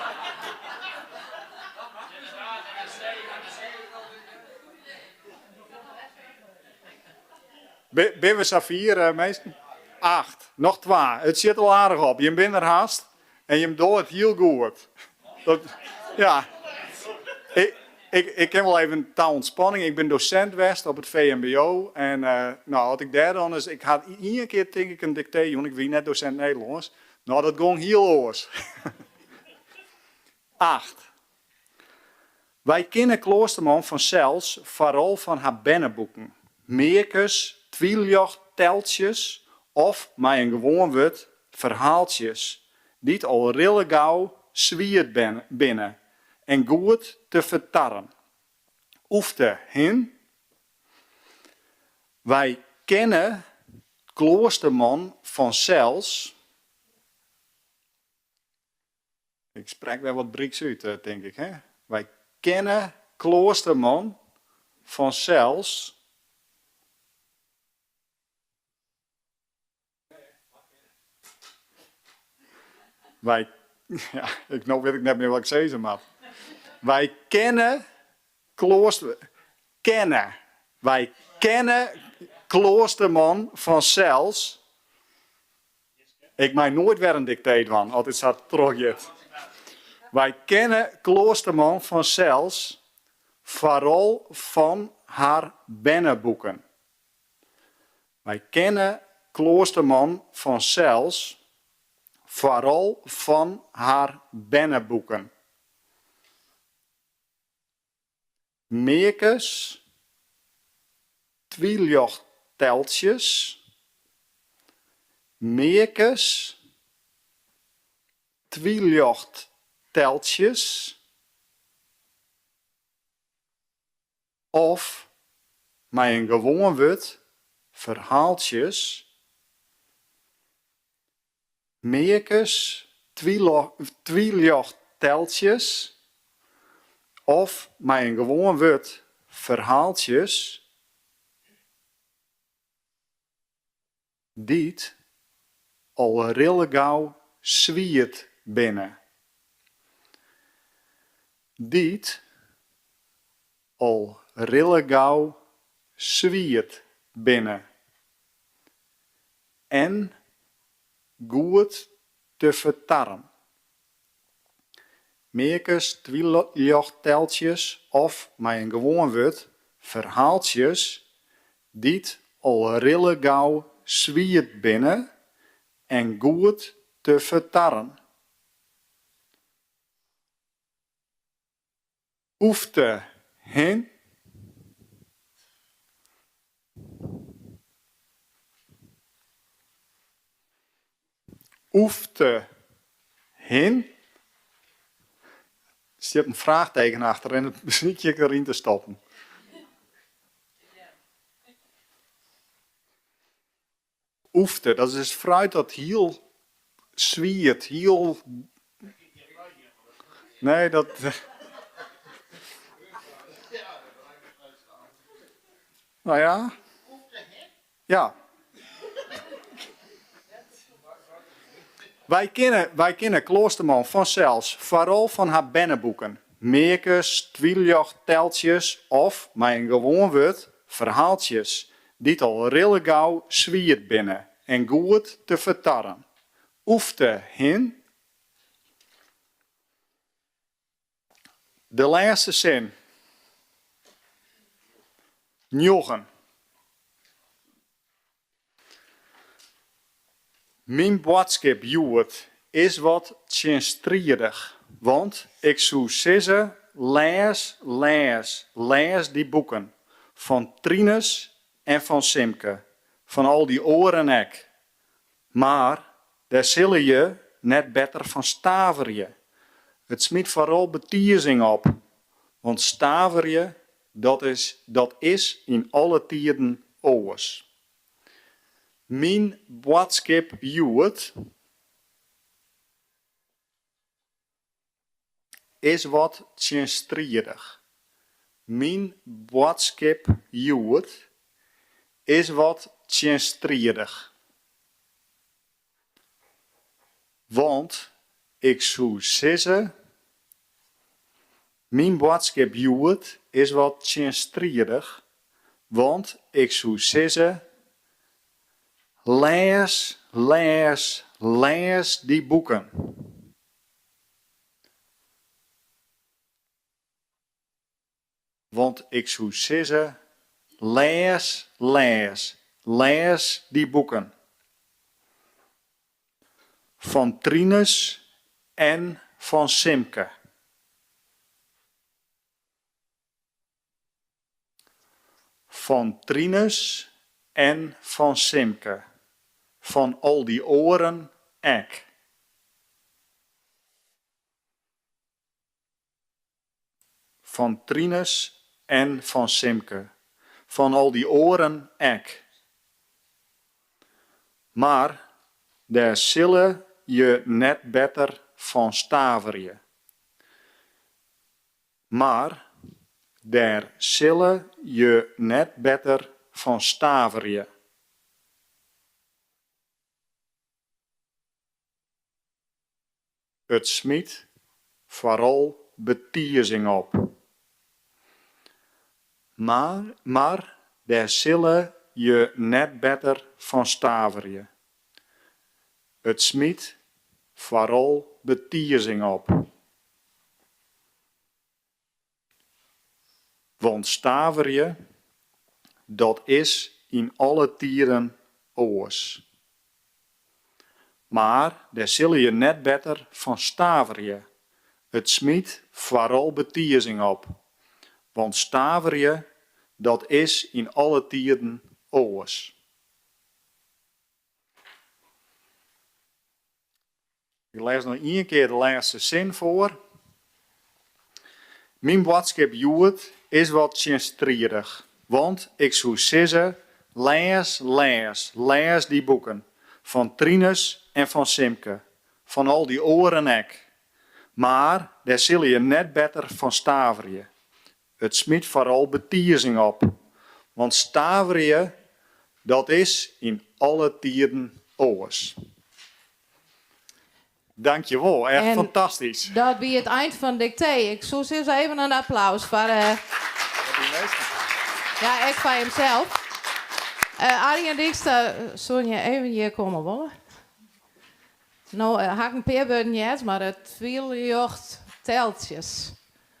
Binne we safier, eh, minsken? Acht. Noch twa. It sjit al aardich op. Jim binne der hast. En jim dogge it hiel goed. Dat, ja. Ik, ik, ik kin wol even ta ûntspanning. Ik bin dosint west op it VMBO. En uh, no, as ik dêr dan is, ik ha ien kear tink ik in diktee jûn. Ik wie net dosint Nederlânsk. No, dat gong hiel oars. Acht. Wy kinne Kloosterman fansels foaral fan har berneboeken. Mearkes, twiljochtteltsjes. Of mei in gewoan wurd, ferhaaltsjes dy't al rillegau swiet binne en goed te fertarren. Oefte, hin? Wy kenne Kloosterman fansels. Ik sprek wer wat bryks út, eh, tink ik. Hè? Wy kenne Kloosterman fansels. Wy, ja, ik, no wit ik net mear wat ik sizze moat. Wy kenne Klooster, kenne. Wy kenne Kloosterman fansels. Ik mei noait wer in diktee dwaan as it sa trochgiet. Wy kenne Kloosterman fansels foaral fan har berneboeken. Wy kenne Kloosterman fansels foaral fan har berneboeken. Mearkes, twyljochtteltsjes, mearkes, twyljochtteltsjes of mei in gewoan wurd ferhaaltsjes, mearkes, twyljochtteltsjes of mei in gewoan wurd ferhaaltsjes dy't al rillegau swiet binne. Dy't al rillegau swiet binne en goed te fertarren. Mearkes, twyljochtteltsjes of, mei in gewoan wurd, ferhaaltsjes dy't al rillegau swiet binne en goed te fertarren. Oefte, hin? Oefte, hin? Der stiet in fraachteken achter en dat besykje ik deryn te stoppen. Oefte, dat is dus fruit dat hiel swiet, hiel. Nee, dat. Nou ja. Ja. Wy kinne, wy kinne Kloosterman fansels foaral fan har berneboeken. Mearkes, twyljochtteltsjes of, mei in gewoan wurd, ferhaaltsjes dy't al rillegau swiet binne en goed te fertarren. Oefte, hin? De lêste sin. Njoggen. Myn boadskip hjoed is wat tsjinstridich, want ik soe sizze, lês, lês, lês dy boeken. Fan Trinus en fan Simke, fan al dy oaren ek. Mar dêr sille je net better fan staverje. It smyt foaral betizing op, want staverje, dat is dat is yn alle tiden oars. Myn boadskip hjoed is wat tsjinstridich. Myn boadskip hjoed is wat tsjinstridich. Want ik soe sizze, myn boadskip hjoed is wat tsjinstridich, want ik soe sizze, lês, lês, lês dy boeken. Want ik soe sizze, lês, lês, lês dy boeken. Fan Trinus en fan Simke. Fan Trinus en fan Simke. Fan al dy oaren ek. Fan Trinus en fan Simke. Fan al dy oaren ek. Mar dêr sille je net better fan staverje. Mar dêr sille je net better fan staverje. It smyt foaral betizing op. Mar dêr sille je net better fan staverje. It smyt foaral betizing op. Want staverje, dat is yn alle tiden oars. Mar dêr sille je net better fan staverje. It smyt foaral betizing op. Want staverje, dat is yn alle tiden oars. Ik lês noch ien kear de lêste sin foar. Myn boadskip hjoed is wat tsjinstridich, want ik soe sizze, lês, lês, lês dy boeken, fan Trinus en fan Simke, fan al dy oaren ek. Mar dêr sille je net better fan staverje. It smyt foaral betizing op, want staverje, dat is yn alle tiden oars. Dankjewol, echt En fantastysk. Dat wie it ein fan diktee. Ik soe sizze even in applaus foar. Eh, ja, ek foar himsels. Uh, Arjen Dijkstra, soene je even hjir komme wolle? No, uh, ha ik in pear wurden heard, mar it twiljocht teltsjes.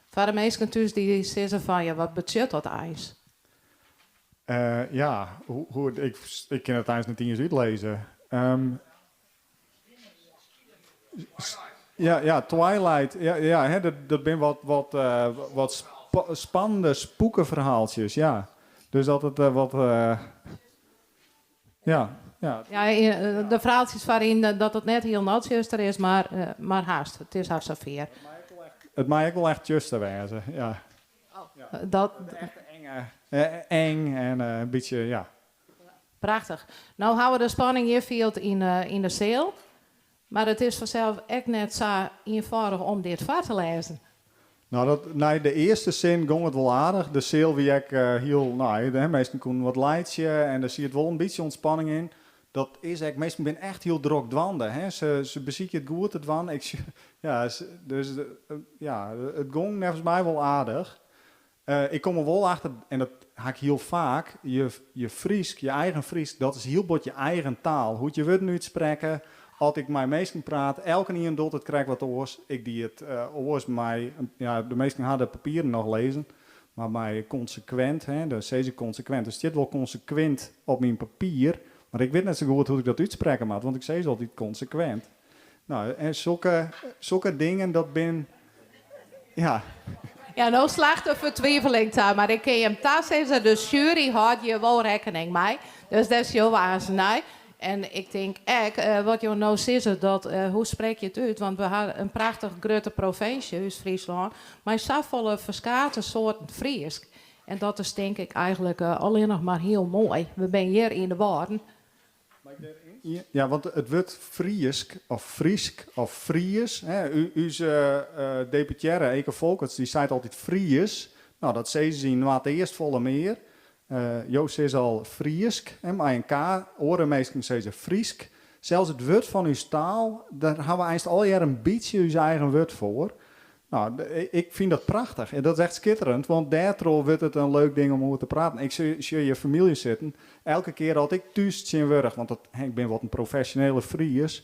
Foar de minsken thús dy't sizze fan, ja, wat betsjut dat eins? Uh, ja, hoe, hoe, ik, ik kin it eins net iens útlizze. Ja, ja, Twilight. Ja, ja hè, dat, dat binne wat, wat, uh, wat sp spannende spoekeferhaaltsjes, ja. Dus dat it uh, wat. Uh, ja, ja. Ja, de ferhaaltsjes foaryn dat it net hielendal tsjuster is, mar, mar hast. It is hast safier. It mei ek wol echt tsjuster wêze, ja. Oh, dat... Echt enge, eng en in bytsje, ja. Prachtich. No hawwe we de spanning hjir field yn, yn de seal. Mar it is fansels ek net sa ienfâldich om dit foar te lêzen. No, dat, nei de earste sin gong it wol aardich. De seal wie ek hiel, no, de minsken koenen wat laitsje en der siet wol in bytsje ûntspanning yn. Dat is ek, minsken binne echt hiel drok dwaande. Hè. Se, se besykje it goed te dwaan. Ik, ja, dus ja, it gong neffens my wol aardich. Ik kom der wol achter, en dat ha ik hiel faak, je, je Frysk, je eigen Frysk, dat is hiel bot je eigen taal. Hoe't je wurden útsprekke, as ik mei minsken praat, elkenien docht it krekt wat oars. Ik die it oars mei, ja, de minsken ha de papieren noch lêzen, mar mei konsekwint, hè, dan sis ik konsekwint. Der stiet wol konsekwint op myn papier, mar ik wit net sa goed hoe't ik dat útsprekke moat, want ik sis altyd konsekwint. No, en sokke, sokke dingen, dat bin, ja. Ja, no slacht de fertwiveling ta, mar ik kin jim tasizze, de sjuery hâldt hjir wol rekkening mei. Dus dêr sjogge we aanst nei. En ik tink ek, wat jo no sizze, dat hoe sprek je it út? Want we ha in prachtich grutte provinsje, ús Fryslân, mei safolle ferskate soarten Frysk. En dat is tink ik eigenlik allinnich mar hiel moai. We binne hjir yn de Wâlden. Ja, want it wurd Frysk of Frysk of Fries, hè, ús deputearre Eke Folkerts dy seit altyd Fries. No, dat sizze se yn Noardeast folle mear. Jo sizze al Frysk, hè, mei in K. Oare minsken sizze Frysk. Sels it wurd fan ús taal, dêr ha we eins allegear in bytsje ús eigen wurd foar. No, ik fyn dat prachtich. En dat is echt skitterend, want dêrtroch wurdt it in leuk ding om oer te praten. Ik sjoch je famylje sitten. Elke kear as ik thús tsjinwurdich, want dat, ik bin wat in profesjonele Fries,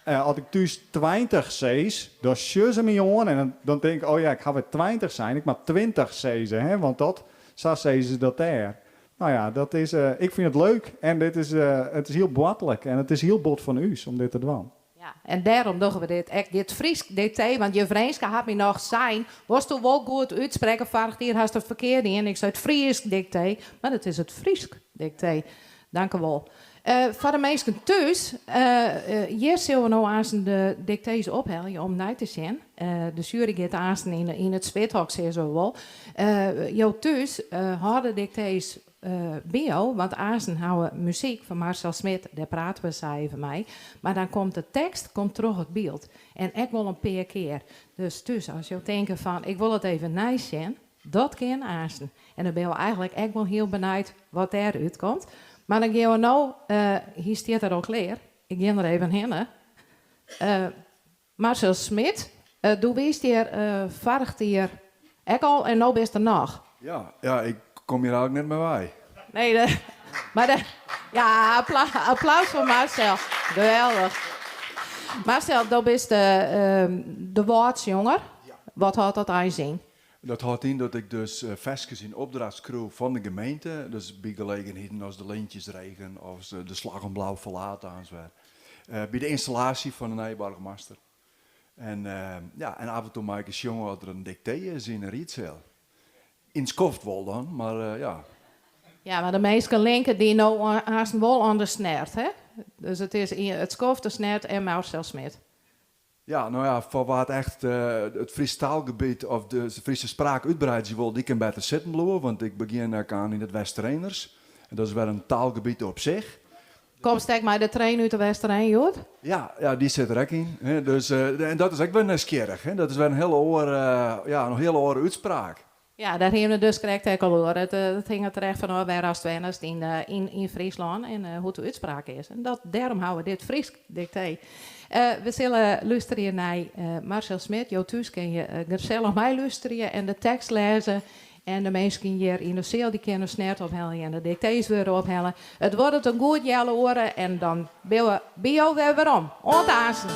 as ik thús 20 sis, dan sjogge se my oan en dan, dan tink ik, oh ja, ik ha wer 20 sein, ik moat 20 sizze, hè, want dat, sa sizze se dat dêr. No ja, dat is, ik fyn it leuk en dit is, it is hiel boartlik en it is hiel bot fan ús om dit te dwaan. Ja, en dêrom dogge we dit ek, dit Frysk diktee, want juf Renske hat my noch sein, wolsto wol goed útsprekke, foarich jier hast it ferkeard dien. Ik sei it Frysk diktee, mar it is it Frysk diktee. Dankewol. Foar de minsken thús, hjir sille we no aansten de diktees ophelje om nei te sjen. De sjuery giet aansten yn it swithok, sizze we wol. Jo thús hâlde diktees by jo, want aansten ha we muzyk fan Marcel Smit, dêr prate we sa even mei. Mar dan komt de tekst komt troch it byld en ek wol in pear kear. Dus thús, as jo tinke fan ik wol it even neisjen, dat kin aansten. En dan binne we eigentlik ek wol hiel benijd wat dêr útkomt. Mar dan gean we no, hy stiet der al klear, ik gean der even hinne. Marcel Smit, do wiest hjir foarich jier ek al en no bist der noch. Ja, ja, ik kom hjir eigentlik net mear wei. Nee, de, mar de, ja, applaus foar Marcel. Geweldich. Marcel, do bist de, de Wâldsjonger. Wat hâldt dat eins yn? Dat hâldt yn dat ik dus ferskes yn opdracht skriuw fan de gemeente. Dus by gelegenheden as de lintjesregen of de slach om Blauw Verlaat aanst wer. By de ynstallaasje fan de nije boargemaster. En ja, en af en toe mei ik ris sjonge as der in diktee is yn de riedseal. Yn it skoft wol dan, mar ja. Ja, mar de minsken linke dy no aansten wol oan de snert, hè? Dus it is it skoft, de snert en Marcel Smit. Ja, no ja, foar wa't echt it Frysk taalgebiet of de Fryske spraak útbreidzje wol, dy kin better sitten bliuwe, want ik begjin ek aan yn it Westereners. En dat is wer in taalgebiet op sich. Komst ek mei de trein út de Westereen, hjoed? Ja, ja, dy sit der ek yn. Dus, en dat is ek wer nijsgjirrich. Dat is wer in hiele oare, ja, in hiele oare útspraak. Ja, dêr hiene we dus krekt ek al oer. It hinget der echt fan ôf wêr ast wennest yn Fryslân en hoe't de útspraak is. En dat, dêrom hawwe we dit Frysk diktee. We sille lústerje nei Marcel Smit. Jo thús kinne je gesellich meilústerje en de tekst lêze. En de minsken hjir yn de seal dy kinne snert ophelje en de diktees wurde ophelle. It duorret in goed healoere en dan binne we by jo wer werom. Oant aansten!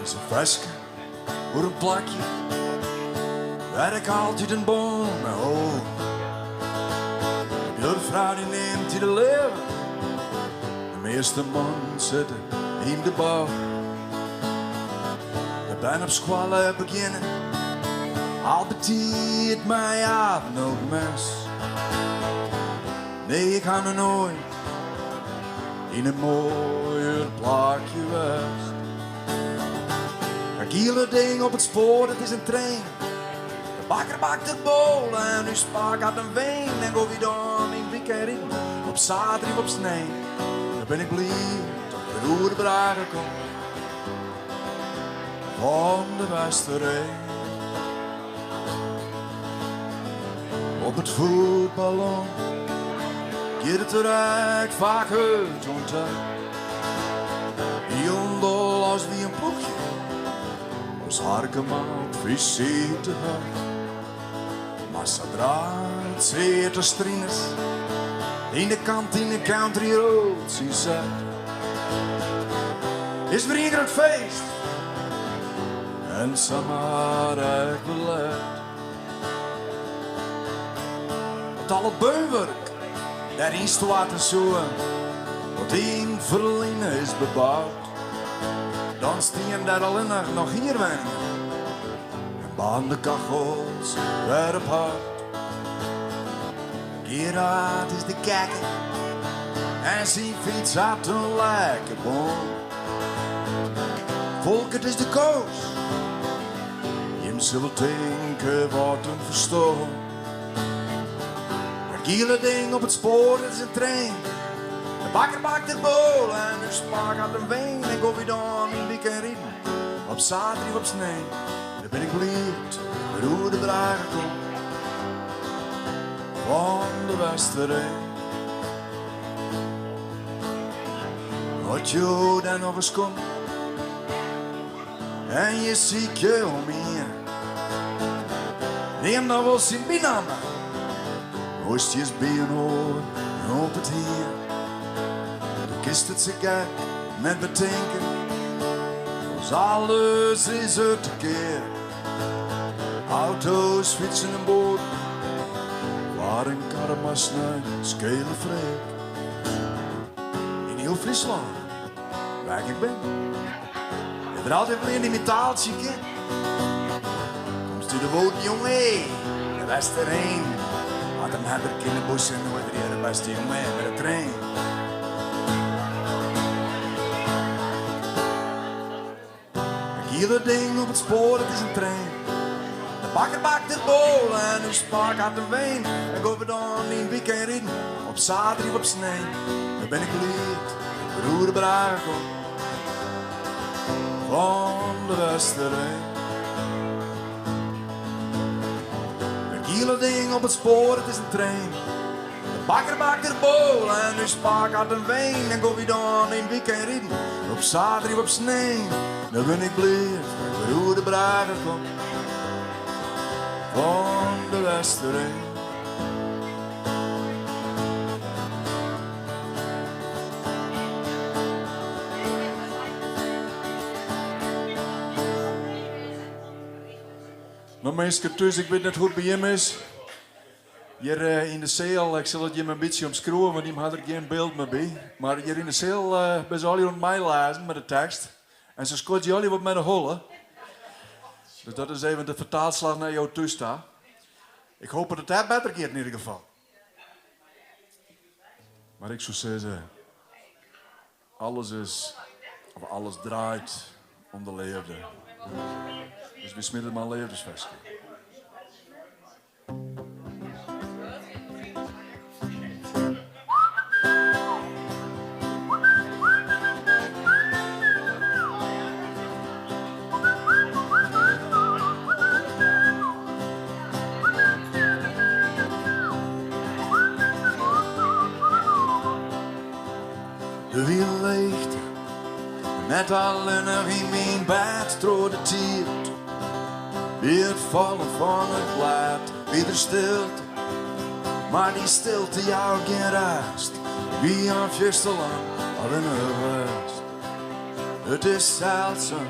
Is in ferske oer in plakje wêr't ik altyd in bân mei hâld. De buorfrou dy nimt dy de leave, de measte mannen sitte yn de bou. De bern op skoalle begjinne al betiid mei avondmes. Nee, ik ha noch noait yn in moaier plakje west. Dat giele ding op it spoar, dat is in trein. De bakker bakt de bôle en ús pake hat in wein. En gean wy dan yn it wykein riden, op saterdei of op snein. Dan bin ik bliid dat ik wer oer de brêge kom fan de Westereen. Op it fuotballân giet it der ek faak hurd oan ta. Hielendal as wy in ploechje as Harkema op fisite ha. Mar sadra't Sealterstriners yn de kantine Country Roads ynset, is wer ien grut feest en samar ek wer let. Want al it beunwurk dêr ynstoarte soe, wat yn 't ferline is beboud, dan stienen dêr allinnich noch hierwenningen en baarnden de kachels wer op hout. Gerard is de gekke en syn fyts hat in lekke bân. Folkert is de coach, jim sille tinke wat in ferstân. Dat giele ding op it spoar, dat is in trein. De bakker bakt de bôle en ús pake hat in wein. En gean wy dan yn 't wykein riden, op saterdei of op snein. Dan bin ik bliid dat ik oer de brêge kom fan de Westereen. As jo dêr noch ris komme en je sykje om ien, neam dan wol syn bynamme, oars by in oar op it hiem. Do kinst it sa gek net betinke, as alles is der te keap. Auto's, fytsen en boaten, foar in karre mar snein, skele freak. Yn hiel Fryslân. Wêr't ik bin. Is der altyd wol ien dy't myn taaltsje ken. Komst út de Wâlden jonge, de Westereen. Hat in herder kin de bûse noait rjêde bêste jonge mei de trein. In giele ding op it spoar, it is in trein. De bakker bakt de bôle en ús pake hat in wein. En go we dan yn weekend riden, op saterdei of op snein. Dan bin ik bliid, dat ik oer de brêge kom fan de Westereen. In giele ding op it spoar, it is in trein. De bakker bakt de bôle en ús pake hat in wein. En go wy dan yn weekend riden, op saterdei of op snein. Dan bin ik bliid dat ik wer oer de brêge kom fan de Westereen. No minsken thús, ik wit net hoe't it by jim is. Hjir yn de seal, ik sil it jim in bytsje omskriuwe, want jim ha der gjin byld mear by. Mar hjir yn de seal binne se allegear oan it meilêzen mei de tekst. En se skodzje allegear wat mei de holle. Dus dat is even de fertaalslach nei jo thús ta. Ik hoop dat it dêr better giet yn ieder gefal. Mar ik soe sizze, alles is, of alles draait om de leafde. Dus wy smite mar in leafdesferske. Der wie in leechte, net allinnich yn myn bêd troch de tiid. By it fallen fan it blêd wie der stilte, mar dy stilte jout gjin rêst. Ik wie al fierste lang allinnich west. It is seldsum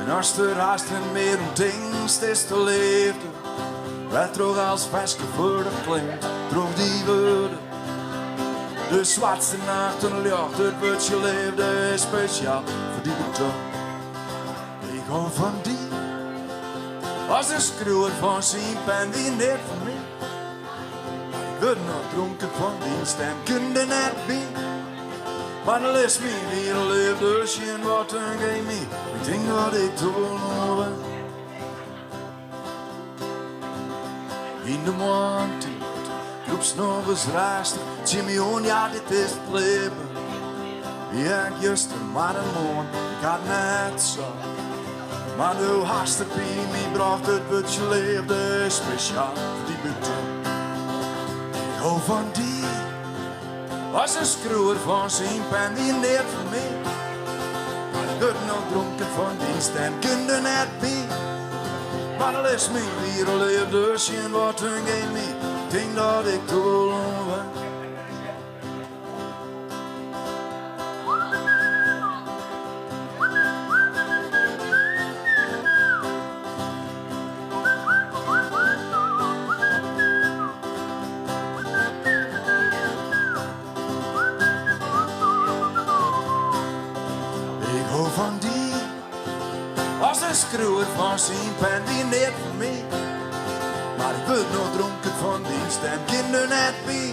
en ast der hast net mear oan tinkst, is de leafde wêrtroch elts ferske furdich klinkt troch dy wurden. De swartste nacht in ljocht, it wurdsje leafde is spesjaal foar dy betocht. Ik hou fan dy as de skriuwer fan syn pen wie net foar my. Mar ik wurd noch dronken fan dyn stim, kin der net by. Mar dan litst myn wiere leafde sjen, wat in gemy. Ik tink dat ik der wol oan wen. Yn de moarntiid krûpst nochris rêstich tsjin my oan, ja dit is it libben. Ja, ik juster mar in moarn, ik ha it net socht. Mar do hast it by my brocht, it wurdsje leafde is spesjaal foar dy betocht. Ik hou fan dy as de skriuwer fan syn pen wie neat foar my. Mar ik wurd no dronken fan dyn stim, kin der net by. Mar dan litst myn wiere leafde sjen, wat in gemy. Tink dat ik der wol oan wen. Ik hou fan dy as de skriuwer fan syn pen wie neat foar my. Mar ik wurd no dronken fan dyn stim, kin der net by.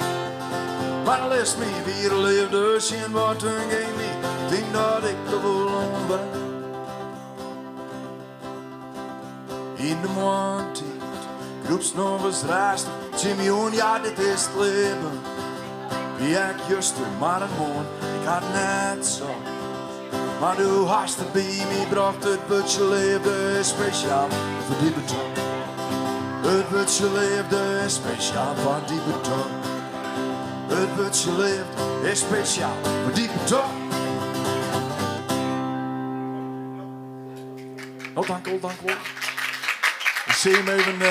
Mar dan litst myn wiere leafde sjen, wat in gemy. Tink dat ik der wol oan wen. Yn de moarntiid krûpst nochris rêstich tsjin my oan, ja dit is it libben. Wie ek juster mar in moarn, ik ha it net socht. Mar do hast it by my brocht, it wurdsje leafde is spesjaal foar dy betocht. It wurdsje leafde is spesjaal foar dy betocht. It wurdsje leafde is spesjaal foar dy betocht. No, dank wol, dank wol. Ik sil jim even,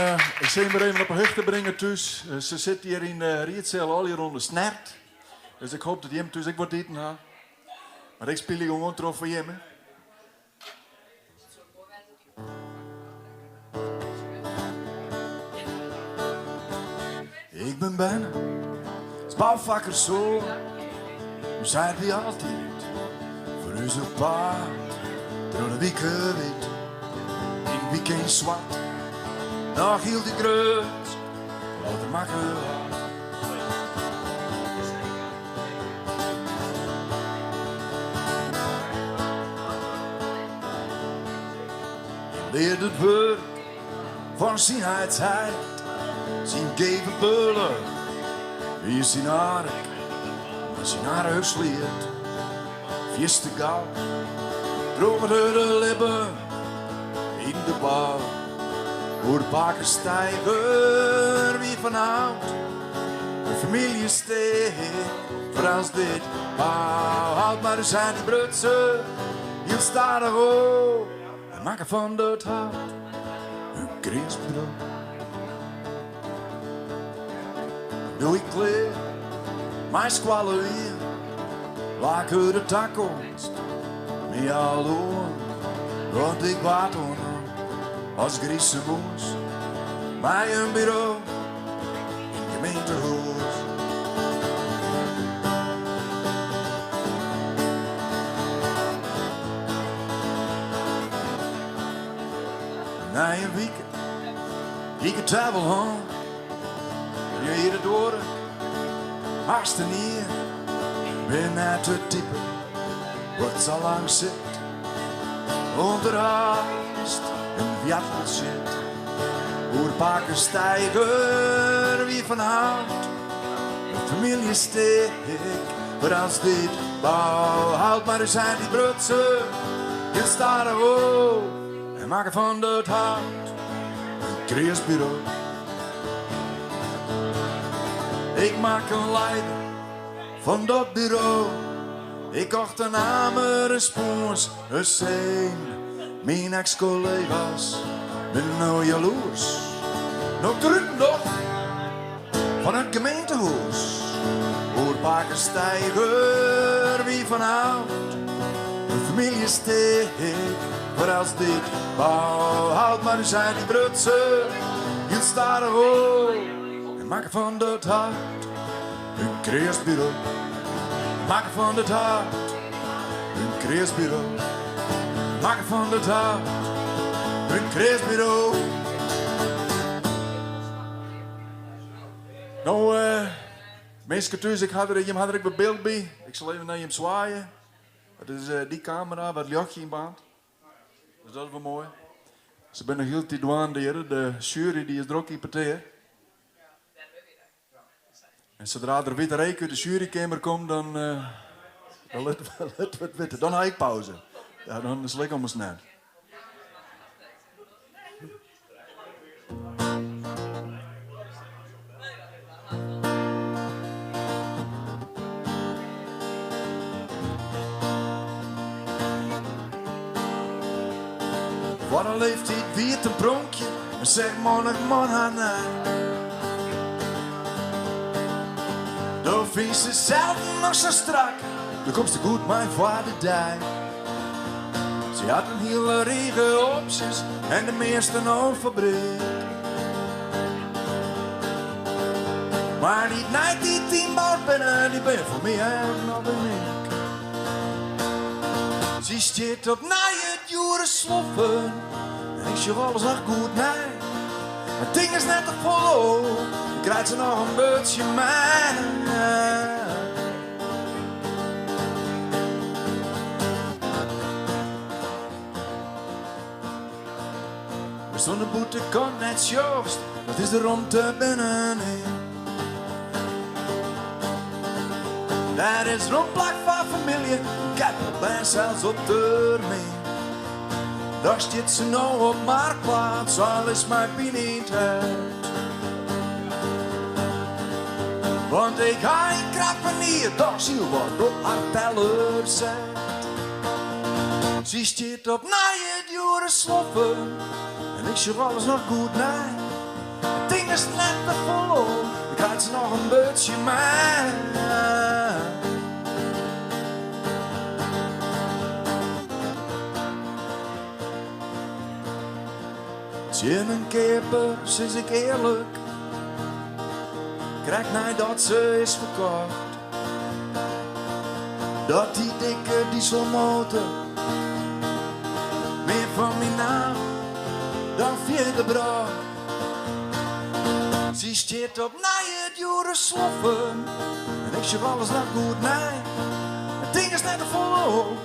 ik sil jim wer even op 'e hichte bringe thús. Se sitte hjir yn de riedseal allegear oan de snert. Dus ik hoop dat jim thús ek wat iten ha. Mar ik spylje gewoan troch foar jimme. Ik bin berne as boufakkerssoan. Ús heit wie altyd foar Us op paad troch de wike wyt, yn wykein swart, noch hieltyd grutsk wat er makke hat. Hy learde it wurk fan syn heitsheit, syn geve bulle wie syn ark, mar syn archsliet fierste gau troch it hurde libben yn de bou. Oer pake Steiger wie fan hout, de famylje stik foar as dit hout, mar ús heit dy bruts se hiel stadich op en makke fan dat hout in kreas buro. Doe't ik klear mei skoalle wie, lake de takomst my al oan. Want ik waard oannommen as grize mûs by in buro yn it gemeentehûs. Nei in wike hie ik it tafel hân. Hjir de doar hast in jier. Bin net it type wat sa lang sit oant der hast in wjartel sit. Oer pake Steiger wie fan hout, de famylje stik foar as dit bouhout, mar ús heit dy bruts se hiel stadich op en makke fan dat hout in kreas buro. Ik makke in leider fan dat buro. Ik kocht in amer, in spûns, in sein. Myn eks-kollega's binne no jaloers. No't ik derút doch fan it gemeentehûs. Oer pake Steiger wie fan hout. De famylje stik foar as dit bouhout, mar ús heit dy bruts se hiel stadich op en makke fan dat hout in kreas buro. Makke fan dat hout in kreas buro. Makke fan dat hout in kreas buro. No, minsken thús, ik ha der, jim ha der ek wat byld by. Ik sil even nei jim swaaie. Dat is dy kamera wat ljochtje yn baarnt. Dus dat is wol moai. Se binne noch hieltyd dwaande hjir. De sjuery dy is drok yn petear. En sadra der wite reek út de sjuerykeamer komt, dan, dan litte we it witte. Dan ha ik pauze. Ja, dan sil ik ommers net. Foar har leeftiid wie it in pronkje en seach mannich man har nei. Do fynst se selden noch sa strak, do komst der goed mei foar de dei. Se hat in hiele rige opsjes en de measten ôf fabryk. Mar dy't nei dy ynboud binne, dy binne foar my echt noch unyk. Sy stiet op nije djoere sloffen en ik sjoch alles noch goed nei. It ding is net te folle, dan krijt se noch in beurtsje mei. Watst oan de bûtenkant net sjochst, dat is de romte binnenin. Dêr is rom plak foar famylje, in keppel bern sels op termyn. Dochs stiet se no op Marktplaats, al is mei pine yn 't hert. Want ik ha yn krap in jier dochs hiel wat op har teller set. Sy stiet op nije djoere sloffen en ik sjoch alles noch goed nei. It ding is net te folle, dan krijt se noch in beurtsje mei. Tsjin in keaper sis ik earlik, krekt neidat se is ferkocht. Dat dy dikke dieselmotor mear fan myn naam dan fierder brocht. Sy stiet op nije djoere sloffen en ik sjoch alles noch goed nei. It ding is net te folle op,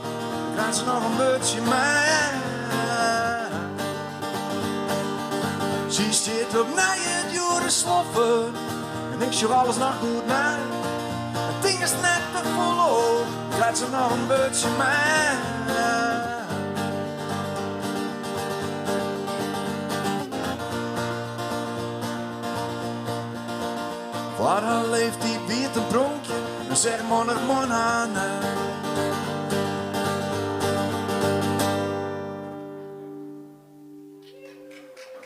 dan krijt se noch in wurdsje mei. Sy stiet op nije djoere sloffen en ik sjoch alles noch goed nei. It ding is net te folle op, krijt se noch in wurdsje mei. Foar har leeftiid wie it in pronkje, en seach mannich man har nei.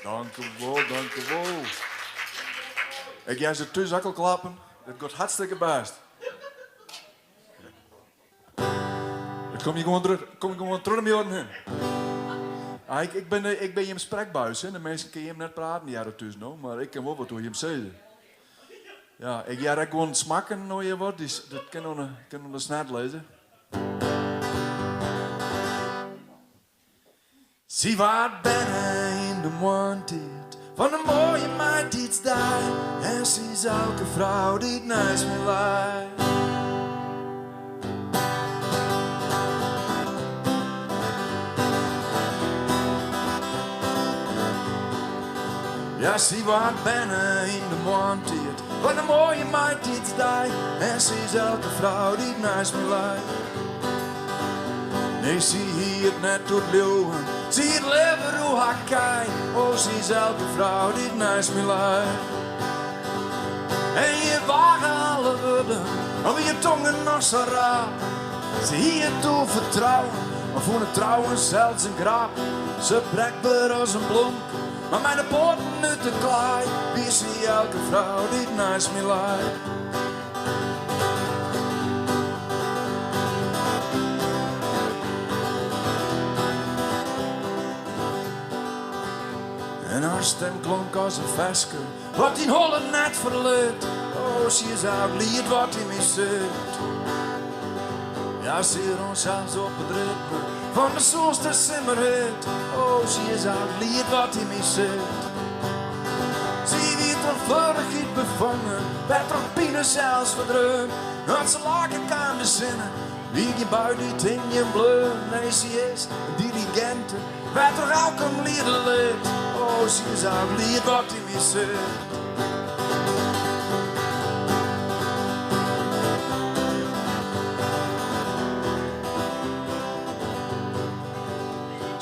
Dankewol, dankewol. Ik hear se thús ek al klappen. It giet hartstikke bêst. It kom je gewoan troch, kom je gewoan troch de muorren hinne. Ah, ik, ik, bin, ik bin jim sprekbuis, hè. De minsken kinne jim net praten hearre thús no, mar ik kin wol wat oer jim sizze. Ja, ik hear ek gewoan smakken no hjir wat, dat kin oan de, kin oan de snert lizze. Sy waard berne yn de moarntiid fan in moaie maitiidsdei en sy is elke frou dy't neist my lei. Ja, sy waard berne yn de moarntiid fan in moaie maitiidsdei en sy is elke frou dy't neist my lei. Nee, sy hie it net oer it leauwen, sy hie it leaver oer har kij. Oh, sy is elke frou dy't neist my lei. En je wage alle wurden, al wie je tongen noch sa raar. Se hie it oer fertrouwen, mar fûn it trouwen sels in grap. Se brekber as in blomke, mar mei de poaten út de klaai wie sy elke frou dy't neist my lei. En har stim klonk as in ferske wat dyn holle net ferlit. Oh, sy is elk liet wat yn my sit. Ja, sy rûn sels op it ritme fan de soelste simmerhit. Oh, sy is elk liet wat yn my sit. Sy wie troch fleurichheid befongen, werd troch pine sels ferdreaun. As se lake kaam de sinne, wie gjin bui dy't hingjen bleau. Nee, sy is in diriginte, wêr't troch elk him liede lit. Oh, sy is elk liet wat yn my sit.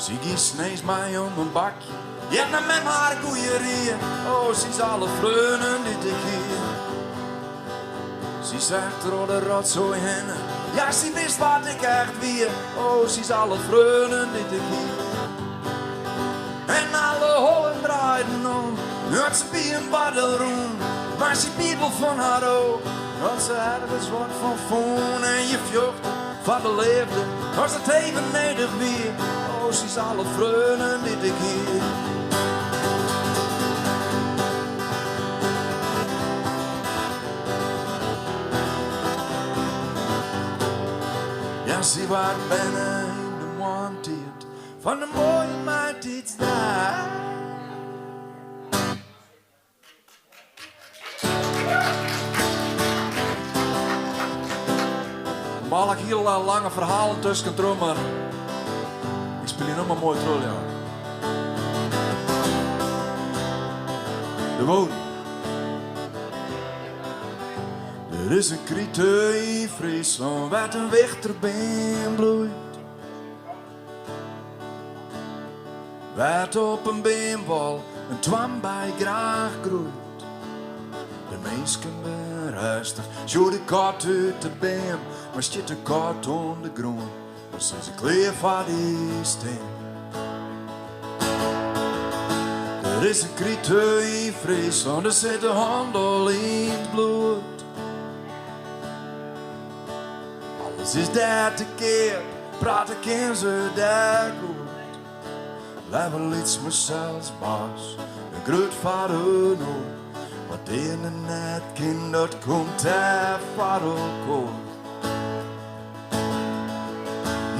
Sy gie sneins mei om in bakje. Heart nei mem har goeie rie. Oh, sy is alle freonen dy't ik hie. Sy seach troch de rotsoai hinne. Ja, sy wist wa't ik echt wie. Oh, sy is alle freonen dy't ik hie. En alle hollen draaiden om. As se by in bar delrûn. Mar sy biet wol fan har ôf. As se ergens wat fan fûn. En je fjochte foar de leafde. As it even nedich wie. Oh, sy is alle freonen dy't ik hie. Ja, sy waard berne yn de moarntiid fan in moaie maitiidsdei. Normaal ha ik hiel lange ferhalen tuskentroch, mar ik spylje no mar moai troch, ja. De woorden. Der is in krite yn Fryslân wêr't in wichterbeam bloeit. Wêr't op in beamwâl in toarnbei graach groeit. De minsken binne rêstich, sjoch de kat út de beam, mar stiet de kat oan de grûn, dan sizze klear foar dy stim. Der is in krite yn Fryslân, der sit de handel yn it bloed. Alles is dêr te keap, prate kin se dêr goed. Leaver lyts mysels baas, in grutfader oar. Wat earne net kin, dat komt dêr foar elkoar.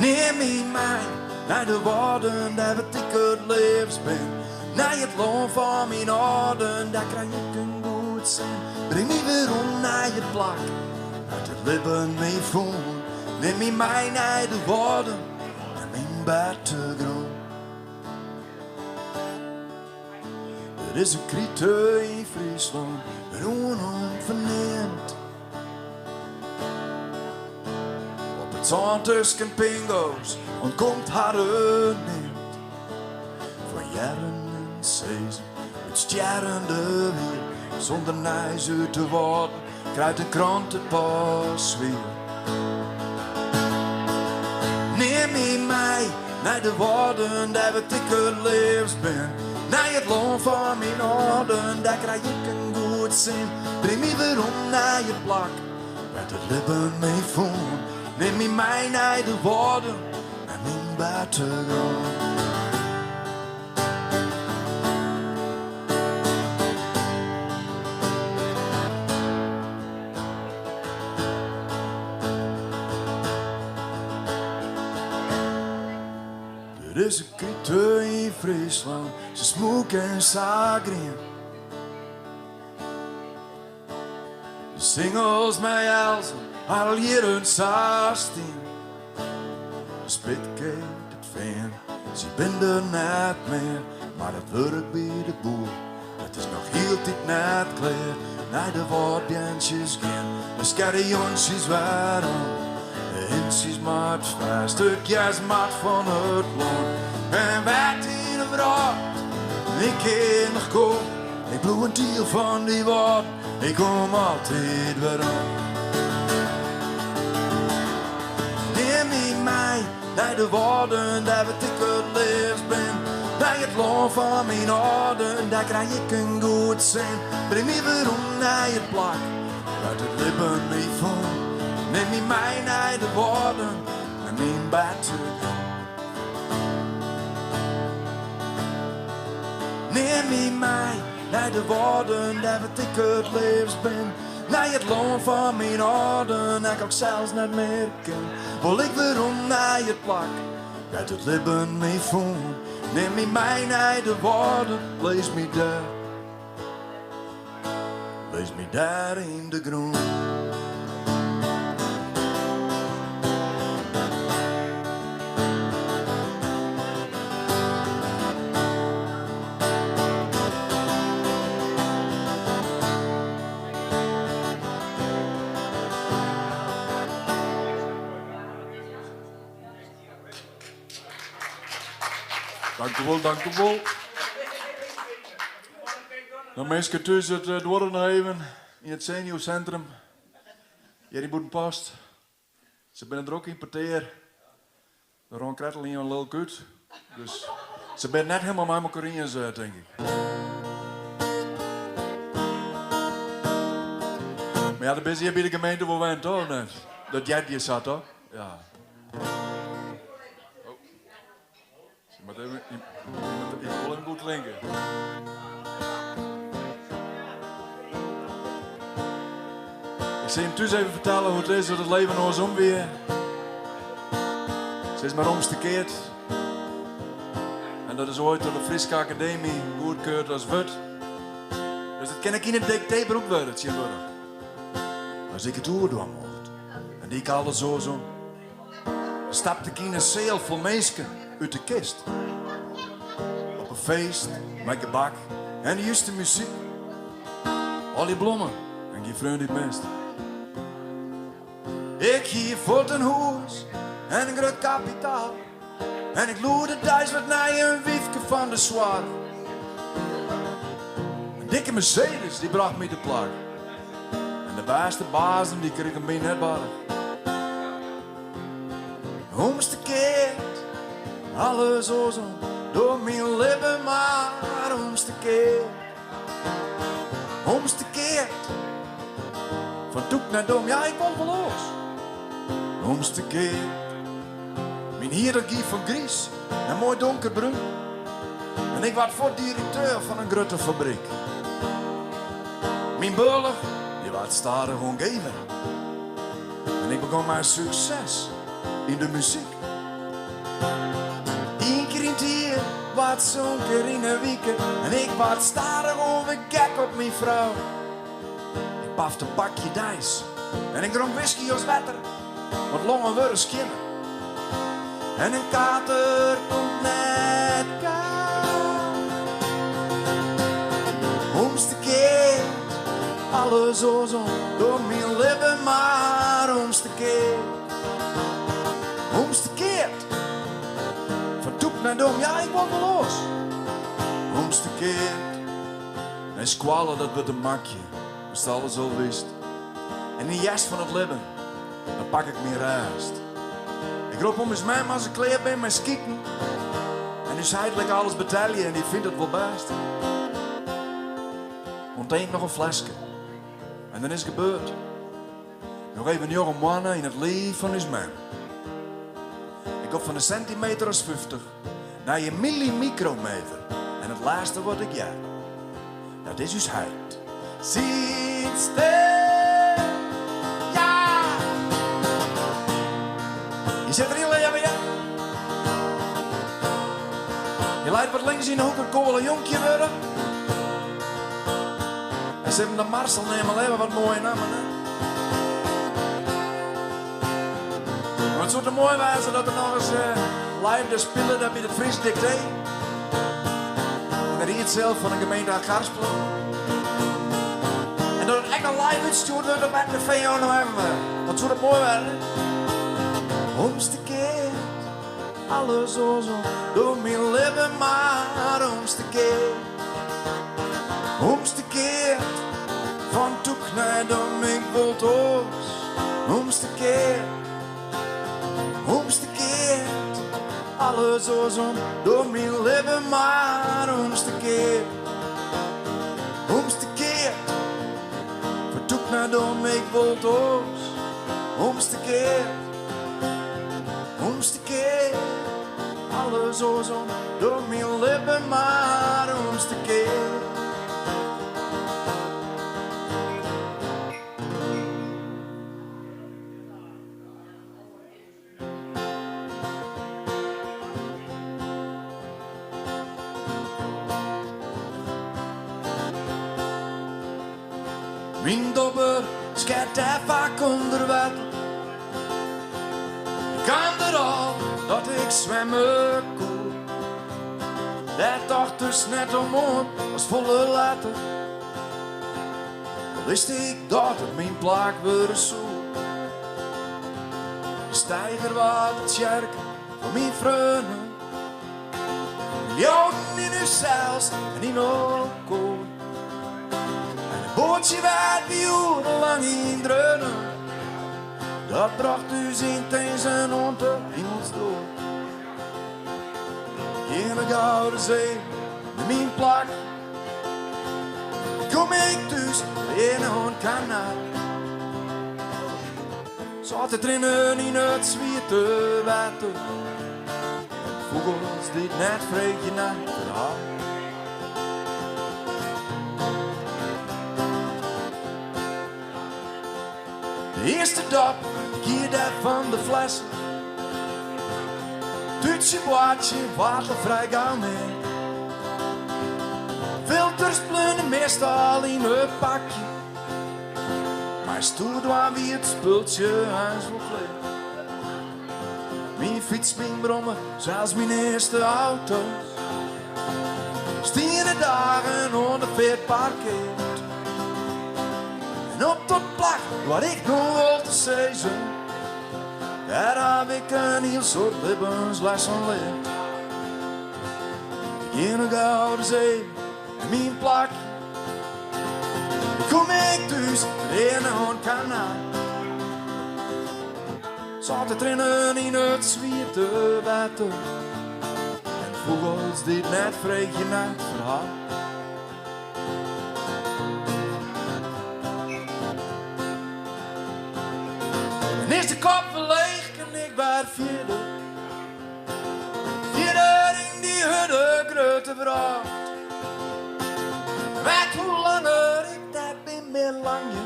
Nim my mei nei de Wâlden, dêr wêr't ik it leafst bin. Nei it lân fan myn âlden, dêr krij ik in goed sin. Bring my werom nei it plak wêr't it libben my fûn. Nim my mei nei de Wâlden, nei myn bertegrûn. Der is in krite yn Fryslân, rûnom ferneamd. Op it sân tusken pingo's ûntkomt harren neat. Fan hearren en sizzen, it stjerrende wier. Sûnder nijs út de Wâlden krijt de krante pas swier. Nim my mei nei de Wâlden, dêr wêr't ik it leafst bin. Nei it lân fan myn âlden, dêr krij ik in goed sin. Bring my werom nei it plak wêr't it libben my fûn. Nim my mei nei de Wâlden, nei myn bertegrûn. Der is in krite yn Fryslân, sa smûk en sa grien. De singels mei elzen ha al jierren sa stien. De spitkeet, it fean, sy bin der net mear, mar it wurk by de boer, it is noch hieltyd net klear. Nei de wâldbeantsjes gean de skerjontsjes wer oan. De hintsjes moat fêst, it gers moat fan it lân. En wêr't yn 'e wrâld ik ek noch kom, ik bliuw in diel fan dy wâlden, ik kom altyd werom. Nim my mei nei de Wâlden, dêr wêr't ik it leafst bin. Nei it lân fan myn âlden, dêr krij ik in goed sin. Bring my werom nei it plak wêr't it libben my fûn. Nim my mei nei de Wâlden, nei myn bertegrûn. Nim my mei nei de Wâlden, dêr wêr't ik it leafst bin. Nei it lân fan myn âlden, ek al 'k sels net mear kin. Wol ik werom nei it plak wêr't it libben my fûn. Nim my mei nei de Wâlden, lis my dêr, lis my dêr yn de grûn. Dank u wol, dank u wol. Nou minsken thús, it duorret noch even yn it senuwsintrum hjir yn Bûtenpost. Se binne drok yn petear. Der rûn krekt al ien lilk út. Dus se binne net helemaal mei mekoar iens, eh, tink ik. Mar ja, dêr binne se hjir by de gemeente wol wend, toch? Of net? Dat heart hjir sa, toch? Ja. Oh. Se moat even, je, je moet wol even goed klinken. Ik sil jim thús even fertelle hoe't it is dat it leven oarsom wie. Sis mar omstekeard. En dat is oait troch de Fryske Akademy goedkeurd as wurd. Dus dat kin ek yn it diktee brûkt wurde tsjintwurdich. As ik it oerdwaan mocht, dan die ik alles oarsom. Stapte ik yn in seal fol minsken út de kist. Op in feest mei gebak en de juste muzyk. Al dy blommen en gjin freon dy't mist. Ik hie fuort in hûs en in grut kapitaal. En ik loerde deis wat nei in wyfke fan de soarch. In dikke Mercedes dy brocht my te plak. En de bêste bazen dy krigen my net barch. Omstekeard, alles oarsom, doch myn libben mar omstekeard. Omstekeard, fan tûk nei dom, ja ik wol wol oars. Omstekeard. Myn hier dat gie fan griis nei moai donkerbrún. En ik waard fuort direkteur fan in grutte fabryk. Myn bealch dy waard stadichoan gever. En ik begûn mei sukses yn de muzyk. Ien kear yn 't jier, wat sa'n kear yn 'e wike en ik waard stadichoan wer gek op myn frou. Ik pafte in pakje deis en ik dronk whisky as wetter, want longen wurde skjinner en in kater komt net gau. Omste keard, alles oarsom, door myn libben mar omste keard. Omste keard, fan tûk nei dom, ja ik wol wol oars. Omste keard. Nei skoalle dat wurdt in makje, ast alles al wist. En yn 'e hjerst fan it libben, dan pak ik myn rêst. Ik rop om ús mem as ik klear bin mei skiten. En ús heit lit ik alles betelje en dy fynt it wol bêst. Oant ein noch in fleske en dan is it gebeurd. Noch even njoggen moanne yn it liif fan ús mem. Ik go fan in sentimeter as 50 nei in millimikrometer en it lêste wat ik hear, dat is ús heit. Syn stim, ja! Je sit deryn, leave, ja. Je leit wat links yn de hoek, it koe wol in jonkje wurde. En se hawwe de Marcel neame leave, wat moaie nammen, hè? Mar it soe te moai wêze dat der noch ris live de spile dat by it Frysk Diktee yn de riedseal fan de gemeente Achtkarspelen. En dat it ek noch live útstjoerd wurdt op RTV ONOM. Wat soe dat moai wêze? Omste keard, alles oarsom, door myn libben mar omste keard. Omste keard, fan tûk nei dom, ik wol 't oars. Omste keard, omste keard, alles oarsom, door myn libben mar omste keard. Omste keard, fan tûk nei dom, ik wol 't oars. Omste keard, omste keard. Alles oarsom, door myn libben mar omste keard. Myn dobber sket dêr faak ûnder wetter. Ik kaam der al dat ik swimme koe. Dêr tochtest net om oan as folle letter. Al wist ik dat it myn plak wurde soe. De steiger waard de tsjerke fan myn freonen. Wy leauden yn ússels en yn elkoar. En it boatsje wêr't wy oerenlang yn dreaunen, dat brocht ús yn tinzen oant de himelsdoar. Gean ik gau de see nei myn plak, kom ik thús earne oan 't kanaal. Sâlte triennen yn it swiete wetter en fûgels dy't net freegje nei it ferhaal. De earste dop gie dêr fan de flesse. Tútsje boartsje waard al frij gau min. Filters bleaune meastal yn it pakje. Mei stoer dwaan wie it spultsje eins wol klear. Myn fyts, myn brommer, sels myn earste auto's stiene dagen oan de feart parkeard. En op dat plak doar ik no wol te sizzen, dêr haw ik in hiel soad libbenslessen leard. Ik gean noch gau de see en myn plak. Kom ik thús earne oan 't kanaal. Sâlte triennen yn it swiete wetter. En fûgels dy't net freegje nei it ferhaal. En is de kop wer leech, kin ik wer fierder. Fierder yn dy hurde grutte wrâld. Weet hoe langer ik dêr bin, mear langje.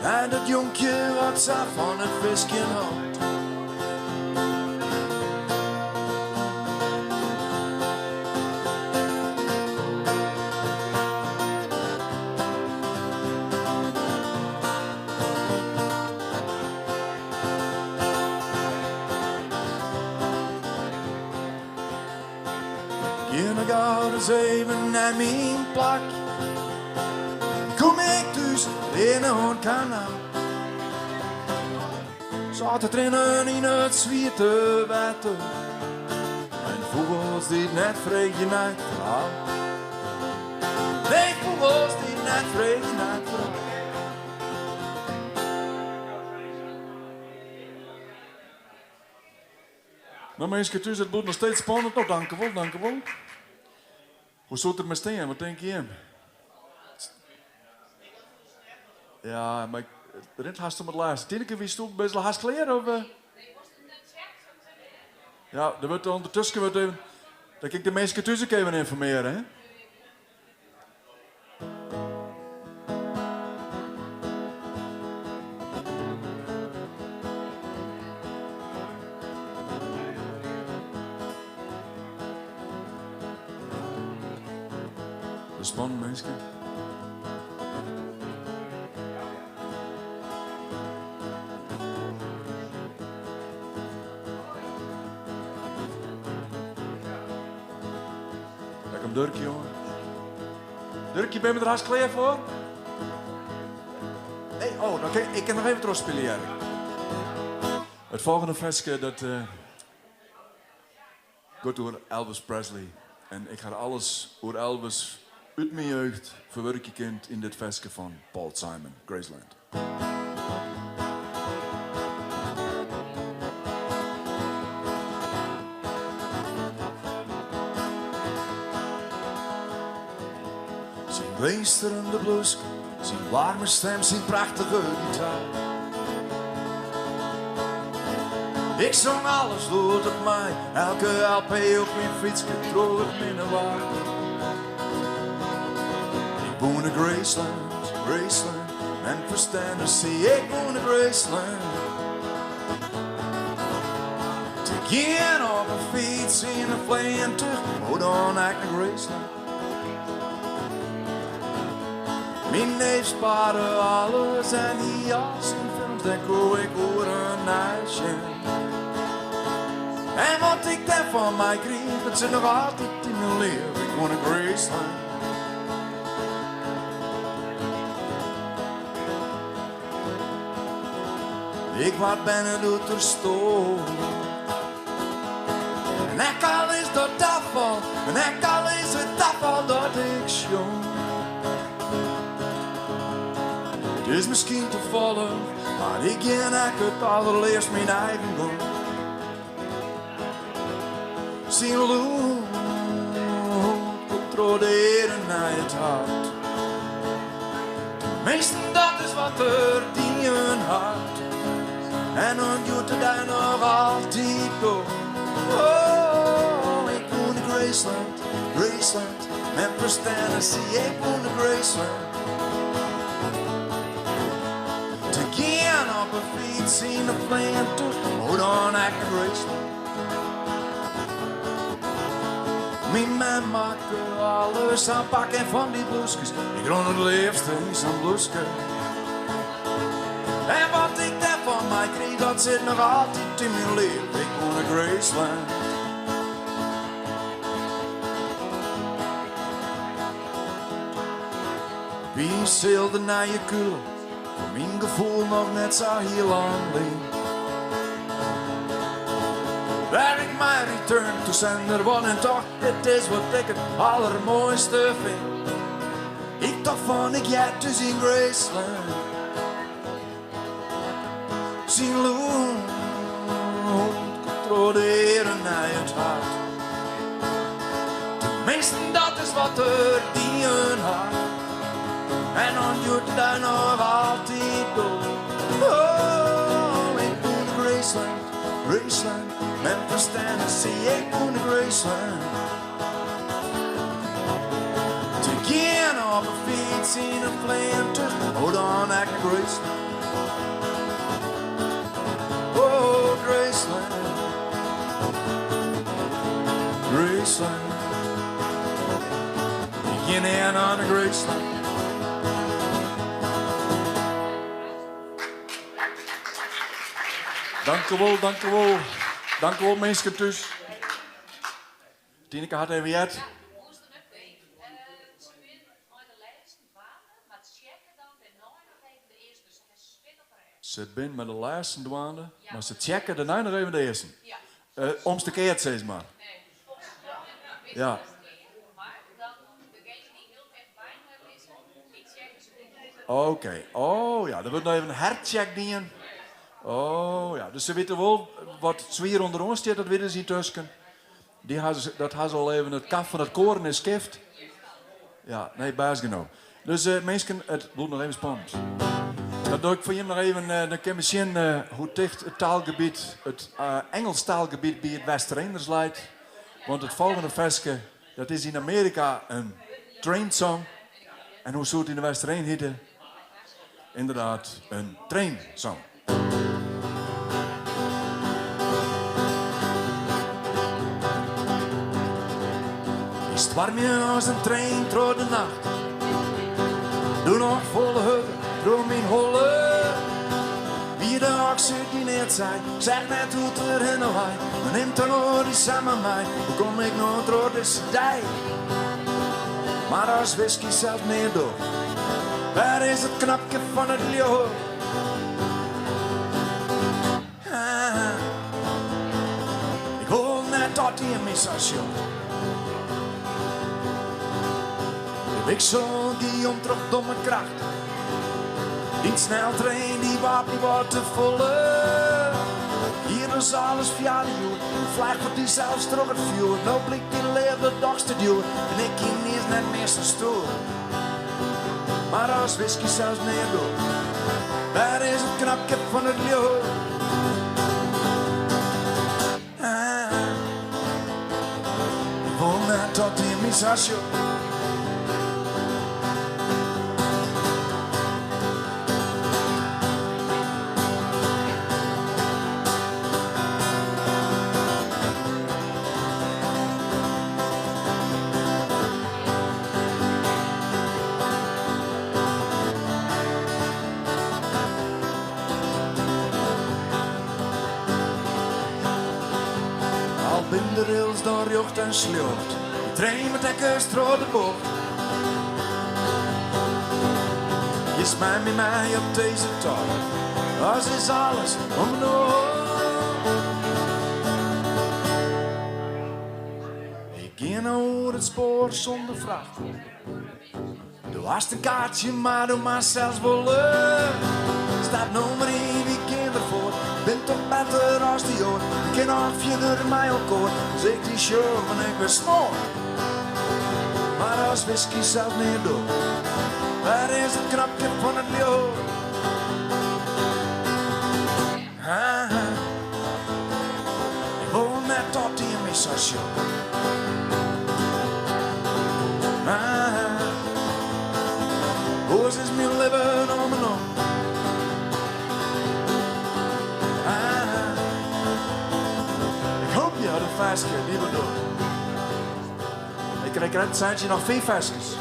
Nei dat jonkje wat sa fan it fiskjen hâldt. ris even nei myn plak. Kom ik thús rinne oan it kanaal. Sâlte triennen yn it swiete wetter. En fûgels dy't net freegje nei it ferhaal. Nee, fûgels dy't net freegje nei it ferhaal. No minsken thús, it bliuwt noch steeds spannend. No, dankewol, dankewol. Hoe soe it der mei stean? Wat tinke jim? Ja, mar it rint hast om it lêste. Tineke, wiesto bist al hast klear? Of? Ja, der wurdt ûndertusken wurdt even. Dan kin ik de minsken thús ek even ynformearje, hè? Spannend minsken. Daar komt Durkje, jongen. Durkje, ben je er haast klear foar? Nee, oh, dan kin, ik kin noch even trochspylje. It folgjende ferske dat uh, giet oer Elvis Presley. En ik ha alles oer Elvis út myn jeugd ferwurkje kind yn dit ferske fan Paul Simon, Graceland. Syn glinsterende bloeske, syn waarme stim, syn prachtige gitaar. Ik song alles lûd op mei, elke LP op myn fytske troch it minne waar. Ik woon in Graceland, Graceland, Memphis, Tennessee. Ik woon in Graceland. Te gean op 'e fyts yn in fleantúch, oh dan ek nei Graceland. Myn neef sparre alles en hie al syn films, dêr koe ik oeren nei sjen. En wat ik dêrfan meikriich, dat sit noch altyd yn myn liif. Ik woon in Graceland. Ik waard berne doe't er stoar. En ek al is dat tafal, en ek al is it tafal dat ik sjong. It is miskien tafallich, mar ik gean ek it allerleafst myn eigen gong. Syn lûd komt troch de earen nei it hart. Teminsten dat is wat er dien hat. En oant hjoed-de-dei noch altyd docht. Oh, ik woon in Graceland, Graceland, Memphis, Tennessee. Ik woon in Graceland. Te gean op 'e fyts yn in fleantúch, oh dan ek nei Graceland. Myn mem makke alles sa'n pak en fan dy bloeskes. Ik rûn it leafste yn sa'n bloeske. En wat ik dêrfan meikriich, dat sit noch altyd yn myn liif. Ik woon in Graceland. By in de nije kule, foar myn gefoel noch net sa hiel lang lyn. Wêr ik mei Return to Sender won en tocht, dit is wat ik it allermoaiste fyn. Ik tocht fan, ik hear thús yn Graceland. Syn lûd komt troch de earen nei it hart. Teminsten dat is wat er dien hat. En oant hjoed-de-dei noch altyd docht. Oh, ik woon in Graceland, Graceland, Memphis, Tennessee. Ik woon in Graceland. Te gean op 'e fyts yn in fleantúch, oh dan ek nei Graceland. Oh, Graceland. Graceland. Ik gean in oan de Graceland. Dankewol, dankewol. Dankewol minsken thús. Tineke hat even heard. Se bin mei de lêsten dwaande, mar se tsjekke dêrnei noch even de earsten. Omste keard sis mar. Ja. Oké, oh ja, der wurdt noch even in hertsjek dien. Oh ja, dus se witte wol wat swier ûnderoan stiet, dat witte se yntusken. Dy ha se, dat ha se al even, it kaf fan it koaren is skift. Ja, nee, bêst genôch. Dus minsken, it bliuwt noch even spannend. Dat doch ik foar jim noch even, dan kinne we sjen hoe ticht it taalgebiet, it Ingelsk taalgebiet by it Westereners leit. Want it folgjende ferske, dat is yn Amearika in train song. En hoe soe it yn de Westereen hjitte? Inderdaad, in train song. Ik stoarmje as in trein troch de nacht. Doe noch folle hurder troch myn holle. Wie de okser dy't neat sei, seach net hoe't er hinne lei. Mar nimt dan oar dy samar mei, hoe kom ik no troch dizze dei? Mar as whisky sels neat docht, wêr is it knopke fan it ljocht? Ik wol net dat ien my sa sjocht. De wiksel gie om troch domme kracht. Dyn sneltrein dy waard my wat te folle. Hier is alles fia de joer. In flecht foar dysels troch it fjoer. No blykt dyn leafde dochs te djoer. En ik yniens net mear sa stoer. Mar as whisky sels neat docht, wêr is it knopke fan it ljocht? Ik wol net dat dy my sa sjocht. Al bin de rails dan rjocht en sljocht, de trein mei tekkens troch de bocht. Giest mei my mei op dizze tocht, as is alles om en om. Ik gean oer it spoar sûnder fracht. Do hast in kaartsje, mar do moatst sels wol Stap no mar yn, wy gean derfoar. Bin toch better as dy oar. We kinne noch fierder mei elkoar. As ik dy sjoch, bin ik wer smoar. Mar as whisky sels neat docht, wêr is it knopke fan it ljocht? Ik wol net dat dy my sa sjocht. Oars is myn libben om en om. Ik hoopje dat it ferske dy wat docht. Ik krij krekt it seintsje noch fiif ferskes.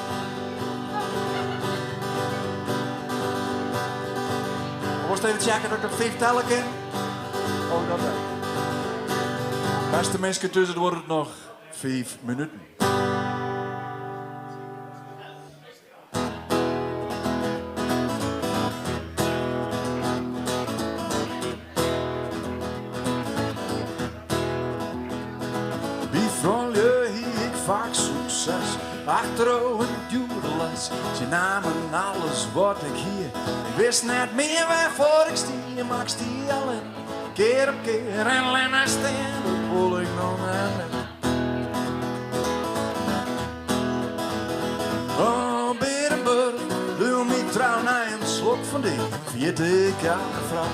Wolst even tsjekke dat ik op fiif telle kin? Oh, dat net. Bêste minsken thús, it duorret noch fiif minuten. By froulju hie ik faak sukses, achterôf in djoere les. Sy namen alles wat ik hie, ik wist net mear wêrfoar ik stie, mar ik stie allinne, kear op kear en allinne stean, dat wol ik no net mear. Oh, Bearenburch, bliuw my trou nei in slok fan dy, ferjit ik elke frou.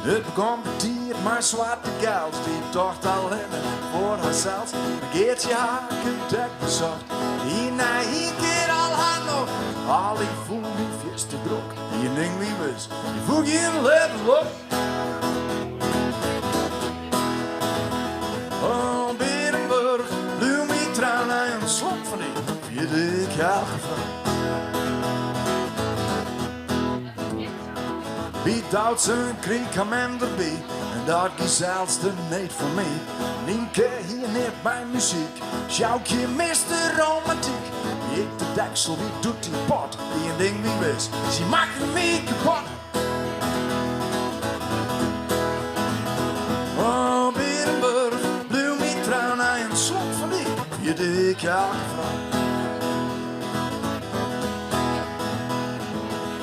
It begûn betiid mei swarte geld, dy tocht allinne foar harsels. Mar Geartsje ha ik út ek besocht, hie nei ien kear al har nocht. Al ik fûn my fierste drok, ien ding wie wis, dy fûn gjin libbenslok. Oh, Bearenburch, bliuw my trou nei in slok fan dy, ferjit ik elke frou. By Doutzen kriich ik har mem derby en dat gie sels de need foar my. Nynke hie neat mei muzyk, Sjoukje miste romantyk. Ik de deksel wie doet die pot. Ien ding wie wis, sy makken my kapot. Oh, Bearenburch, bliuw my trou nei in slok fan dy, ferjit ik elke frou.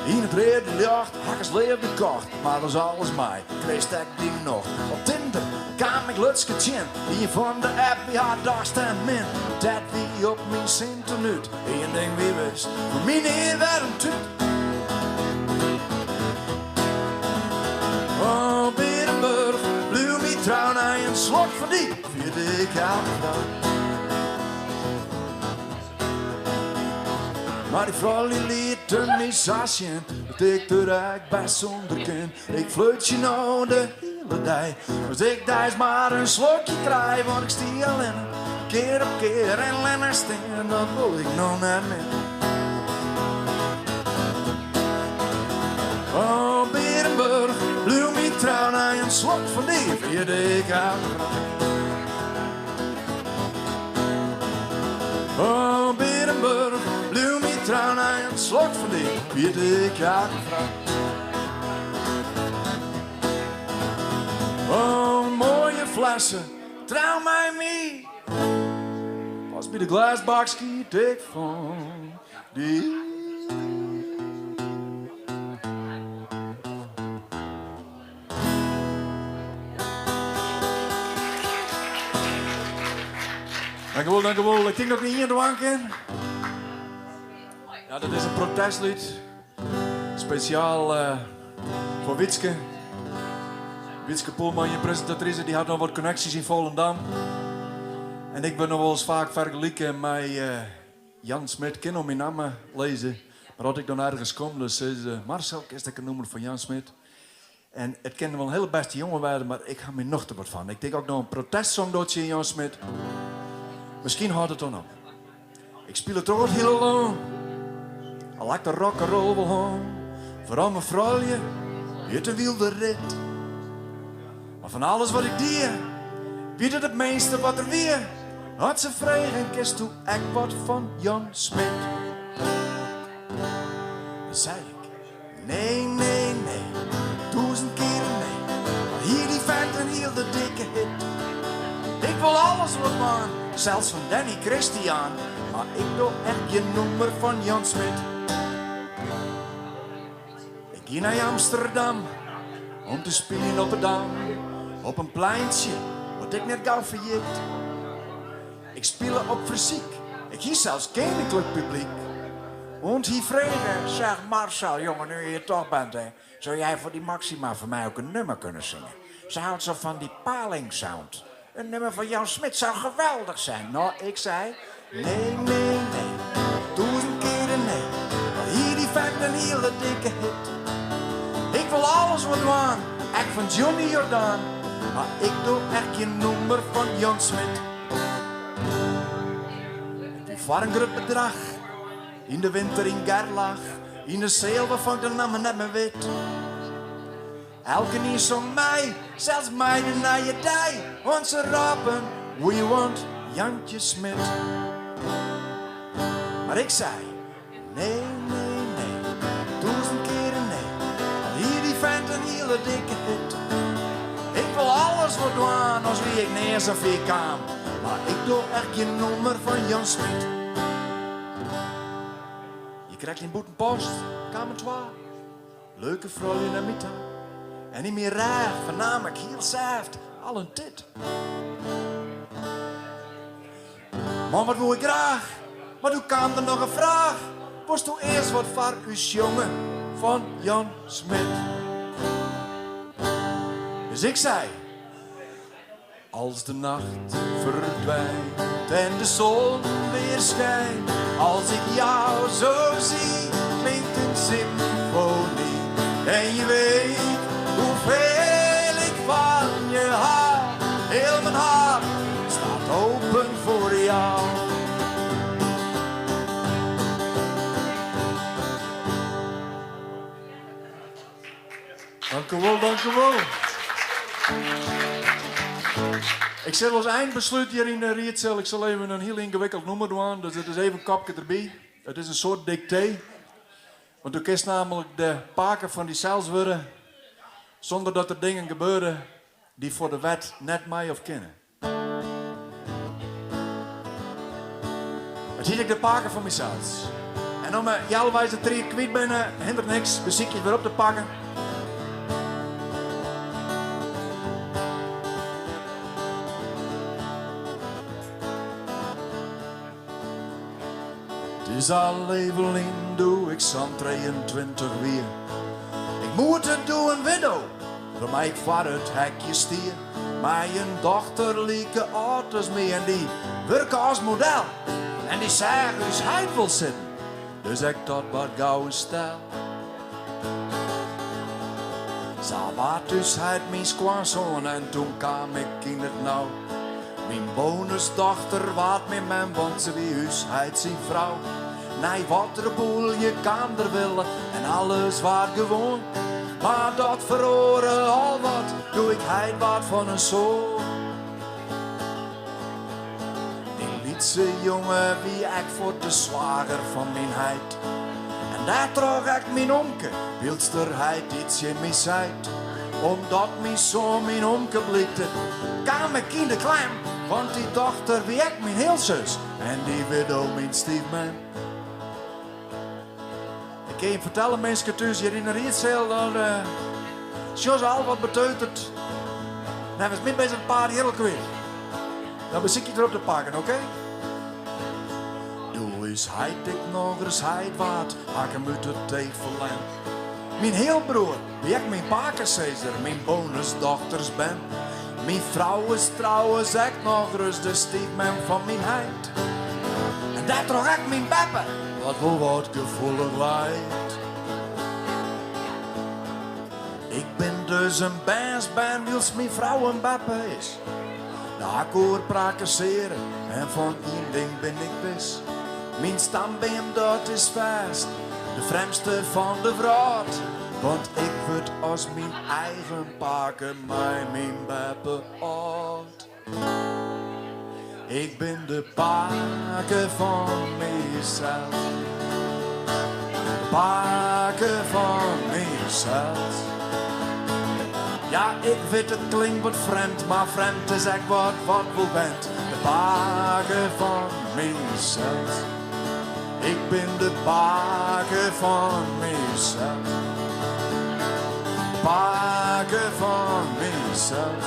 Yn it reade ljocht ha 'k ris leafde kocht, mar dat is alles mei, krijst ek dyn nocht. Op Tinder kaam ik Lutske tsjin, ien fan de app wie har dochs te min. Dat wie op myn sinten út, ien ding wie wis, foar my nea wer in tút. Oh, Bearenburch, bliuw my trou nei in slok fan dy, ferjit ik elke frou. Mar dy froulju lieten my sa sjen dat ik der ek bêst sûnder kin. Ik flirtsje no de hiele dei as ik deis mar in slokje krij, want ik stie allinne kear op kear en allinne stean, dat wol ik no net mear. Oh, Bearenburch, bliuw my trou nei in slok fan dy, ferjit ik elke frou. Oh, Bearenburch, bliuw my trou nei in slok fan dy, ferjit ik elke frou. Oh, moaie flesse, trou mei my. Pas by de glêsbak skiet ik fan dy. Dankjewol, dankjewol. Ik tink dat ik ien dwaan kin. Ja, dat is in protestliet. Spesjaal eh, foar Wietske. Wietske Poelman, je presintatrise, dy hat noch wat konneksjes yn Volendam. En ik wurd noch wolris faak fergelike mei eh, Jan Smit. Kin om myn namme lizze. Mar as ik dan ergens kom, dan sizze se... Marcel, kinst ek in nûmer fan Jan Smit? En it kin wol in hiele bêste jonge wêze, mar ik ha my nocht der wat fan. Ik tink as ik no in protestsong doch tsjin Jan Smit, miskien hâldt it dan op. Ik spile troch it hiele lân, al ha ik de rock'n'roll wol hân. Foaral mei froulju, wie it in wylde rit. Mar fan alles wat ik die, wie dit it minste wat der wie. As se fregen, kinsto ek wat fan Jan Smit? Dan sei ik, Nee, nee, nee, tûzen kearen nee. Al hie dy fent in hiele dikke hit. Ik wol alles wol dwaan, sels fan Danny Christian. Mar ik doch echt gjin nûmer fan Jan Smit. Ik gie nei Amsterdam om te spyljen op 'e Dam. Op in pleintsje wat ik net gau ferjit. Ik spile op fersyk, ik hie sels keninklik publyk. Oant hy frege, Zeg Marcel, jongen, nu je hier toch bent, hè, zou jij voor die Maxima voor mij ook een nummer kunnen zingen? Ze houdt zo van die palingsound. Een nummer van Jan Smit zou geweldig zijn. Nou, ik zei, nee, nee, nee, tûzen kearen nee. Al hie dy fent in hiele dikke hit. Ik wol alles wol dwaan, ek fan Johnny Jordaan. Mar ik doch echt gjin nûmer fan Jan Smit. It wie foar in grut bedrach, yn de winter yn Gerlach, yn in seal wêrfan't ik de namme net mear wit. Elkenien song mei, sels mei de nije dei, want se rôpen, We want Jantje Smit. Mar ik sei, Nee, nee, nee, tûzen kearen nee, al hie dy fent in hiele dikke hit. Ik wol alles wol dwaan as wie ik nea sa fier kaam, mar ik doch echt gjin nûmer fan Jan Smit. Hjir krekt yn Bûtenpost kamen twa leuke froulju nei my ta en yn myn rêch fernaam ik hiel sêft al in tit. Man, wat woe ik graach, mar doe kaam der noch in fraach, Wolsto earst wat foar ús sjonge fan Jan Smit? Dus ik sei, Als de nacht verdwijnt en de zon weer schijnt, als ik jou zo zie, klinkt een symfonie. En je weet hoeveel ik van je hou, heel mijn hart staat open voor jou. Dankjewol, dankjewol. Ik sil as einbeslút hjir yn de riedseal, ik sil even in hiel yngewikkeld nûmer dwaan, dus it is even kopke derby. It is in soart diktee, want do kinst namelijk de pake fan dysels wurde sûnder dat der dingen gebeure dy't foar de wet net meie of kinne. It hyt ek de pake fan mysels. En om't we healweis de tried kwyt binne, hinderet niks, besykje it wer op te pakken. It is al even lyn doe ik sa'n 23 wie. Ik moete doe in widdo, wêrmei ik foar it hekje stie. Mei in dochter like âld as my en dy wurke as model. En dy seach ús heit wol sitten, dus ek dat waard gau in stel. Sa waard ús heit myn skoansoan en toen kaam ik yn it nau. Myn bonusdochter waard myn mem, want se wie ús heit syn frou. Nei wat reboelje kaam der wille en alles waard gewoan. Mar dat feroare al wat doe ik heit waard fan in soan. Dy lytse jonge wie ek fuort de swager fan myn heit. En dêrtroch ek myn omke, wylst er heit dy't tsjin my seit. Omdat myn soan myn omke blykte, kaam ik yn de klem, want dy dochter wie ek myn healsus en dy widdo myn styfmem. Ik kin jim fertelle, minsken thús hjir yn de riedseal, dat sjoch se al wat beteuterd. Neffens my binne se in paar jirl kwyt. Dan besykje ik it wer op te pakken, oké? Doe ús heit ek nochris heit waard, ha ik him út it each ferlern. Myn healbroer wie ek myn pakesizzer, myn bonusdochters bern. Myn frou is trouwens ek nochris de styfmem fan myn heit. En dêrtroch ek myn beppe, wat wol wat gefoelich leit. Ik bin dus in bernsbern, wylst myn frou in beppe is. Dêr ha ik oer prakkesearre en fan ien ding bin ik wis, myn stambeam dat is fêst de frjemdste fan de wrâld, want ik wurd as myn eigen pake mei myn beppe âld. Ik bin de pake fan mysels, de pake fan mysels. Ja, ik wit it klinkt wat frjemd, mar frjemd is ek wat wat wol went. De pake fan mysels. Ik bin de pake fan mysels. Pake fan mysels.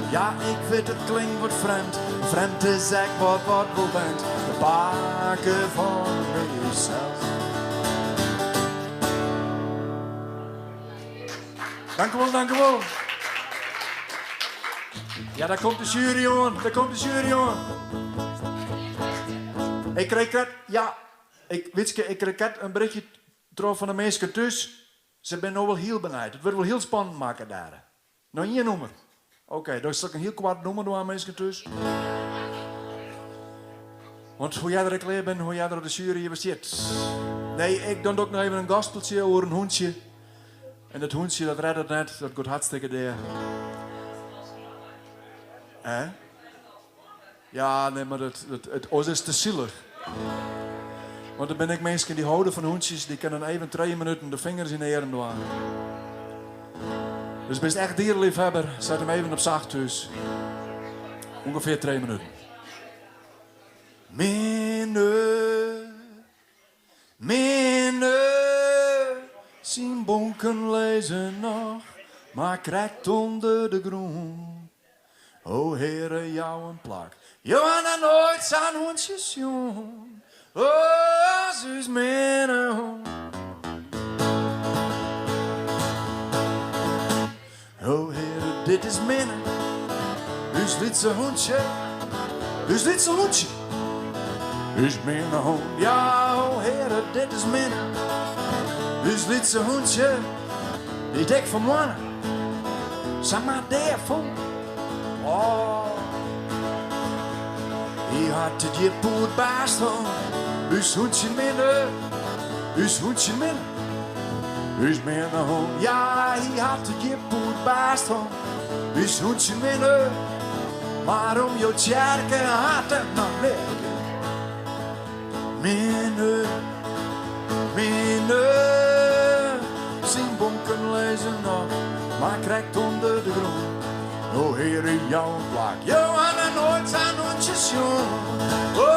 Ja, ik wit it klinkt wat frjemd, frjemd is ek wat wat wol went. De pake fan mysels. Dankewol, dankewol. Ja, daar komt de jury oan, daar komt de jury oan. Ik kreeg krekt, ja, ik, Wietske, ik kreeg krekt in berichtje troch fan de minsken thús. Se binne no wol hiel benijd. It wurdt wol hiel spannend makke dêr. Noch ien nûmer. Oké, dan sil ik in hiel koart nûmer dwaan, minsken thús. Want hoe earder ik klear bin, hoe earder de sjuery hjir bestiet. Nee, ik dan doch ik noch even in gospeltsje oer in hûntsje. En dat hûntsje dat rêdt it net, dat giet hartstikke dea. Hè? Ja, nee, mar dat, dat, it, oars is te sielich. Want der binne ek minsken dy hâlde fan hûntsjes, dy kinne dan even trije minuten de fingers yn de earen dwaan. Dus bist echt diereliefhebber, set him even op sacht thús. Ungefear trije minuten. Minne, Minne, syn bonken lizze noch, mar krekt ûnder de grûn. O Heare, jou in plak. Jo ha noch noait sa'n hûntsje sjoen as ús minne hûn. O Heare, dit is Minne, ús lytse hûntsje, ús lytse hûntsje, ús minne hûn. Ja, o Heare, dit is Minne, ús lytse hûntsje, dy't ik fan moanne samar dea fûn. Oh, hy hat te djip oer baast hân, ús hûntsje Minne, ús hûntsje Minne, ús minne hûn. Ja, hy hat te djip oer baast hân, ús hûntsje Minne, mar om jo tsjerke hat it noch net. Minne, minne, syn bonken lizze noch mar krekt ûnder de grûn. O Heare, jou in plak, jo hawwe noait sa'n hûntsje sjoen. O,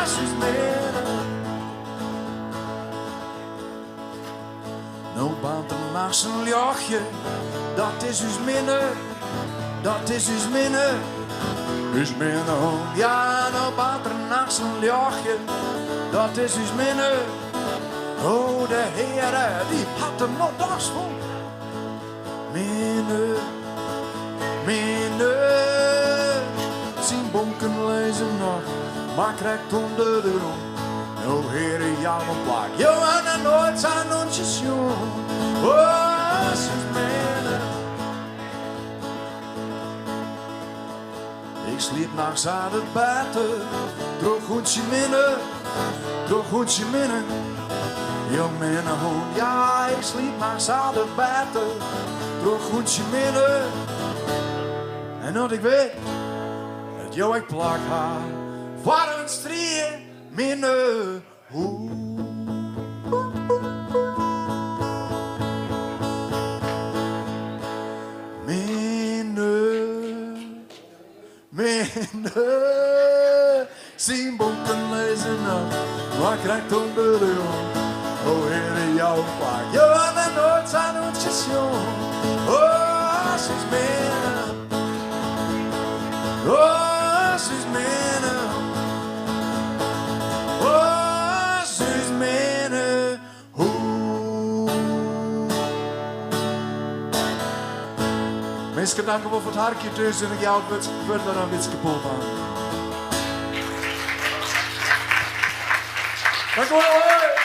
ús minne. No baarnt der nachts in ljochtje, dat is ús minne, dat is ús minne, ús minne hûn. Ja, no baarnt der nachts in ljochtje, dat is ús minne. O, de Heare, dy hat him no dochs fûn. Minne, minne, syn bonken lizze noch mar krekt ûnder de grûn. O Heare, jou in plak, jo hawwe noch noait sa'n hûntsje sjoen. O, ús minne. Ik sliep nachts altyd better troch hûntsje minne, troch hûntsje minne. Jo minne hûn, ja, ik sliep nachts altyd better troch hûntsje minne. En no't ik wit dat jo ek plak ha foar in strieminne hûn. Minne, minne, syn bonken lizze noch mar krekt ûnder de grûn. O Heare, jou in plak, jo hawwe noch noait sa'n hûntsje sjoen. O, ús minne, o, ús minne. Ús minne hûn. Minsken, tankewol foar it harkjen thús en ik jou it wurd wurd wer oan Wietske Poelman. Dankewol, hoi!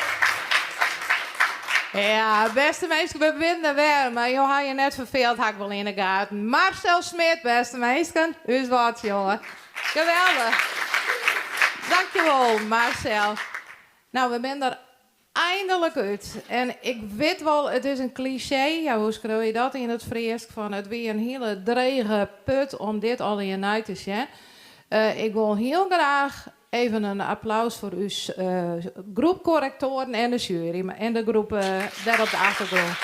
Ja, bêste minsken, we binne der wer, mar jo ha je net ferfeeld, ha ik wol yn 'e gaten. Marcel Smit, bêste minsken, ús Wâldsjonger. Geweldich. Dankjewol, Marcel. Nou, we binne der eindelik út. En ik wit wol, it is in klisjee, ja, hoe skriuwe je dat yn it Frysk, fan it wie in hiele drege put om dit allegear nei te sjen. Ik wol hiel graach even in applaus foar ús groep korrektoaren en de sjuery en de groep dêr op de achtergrûn.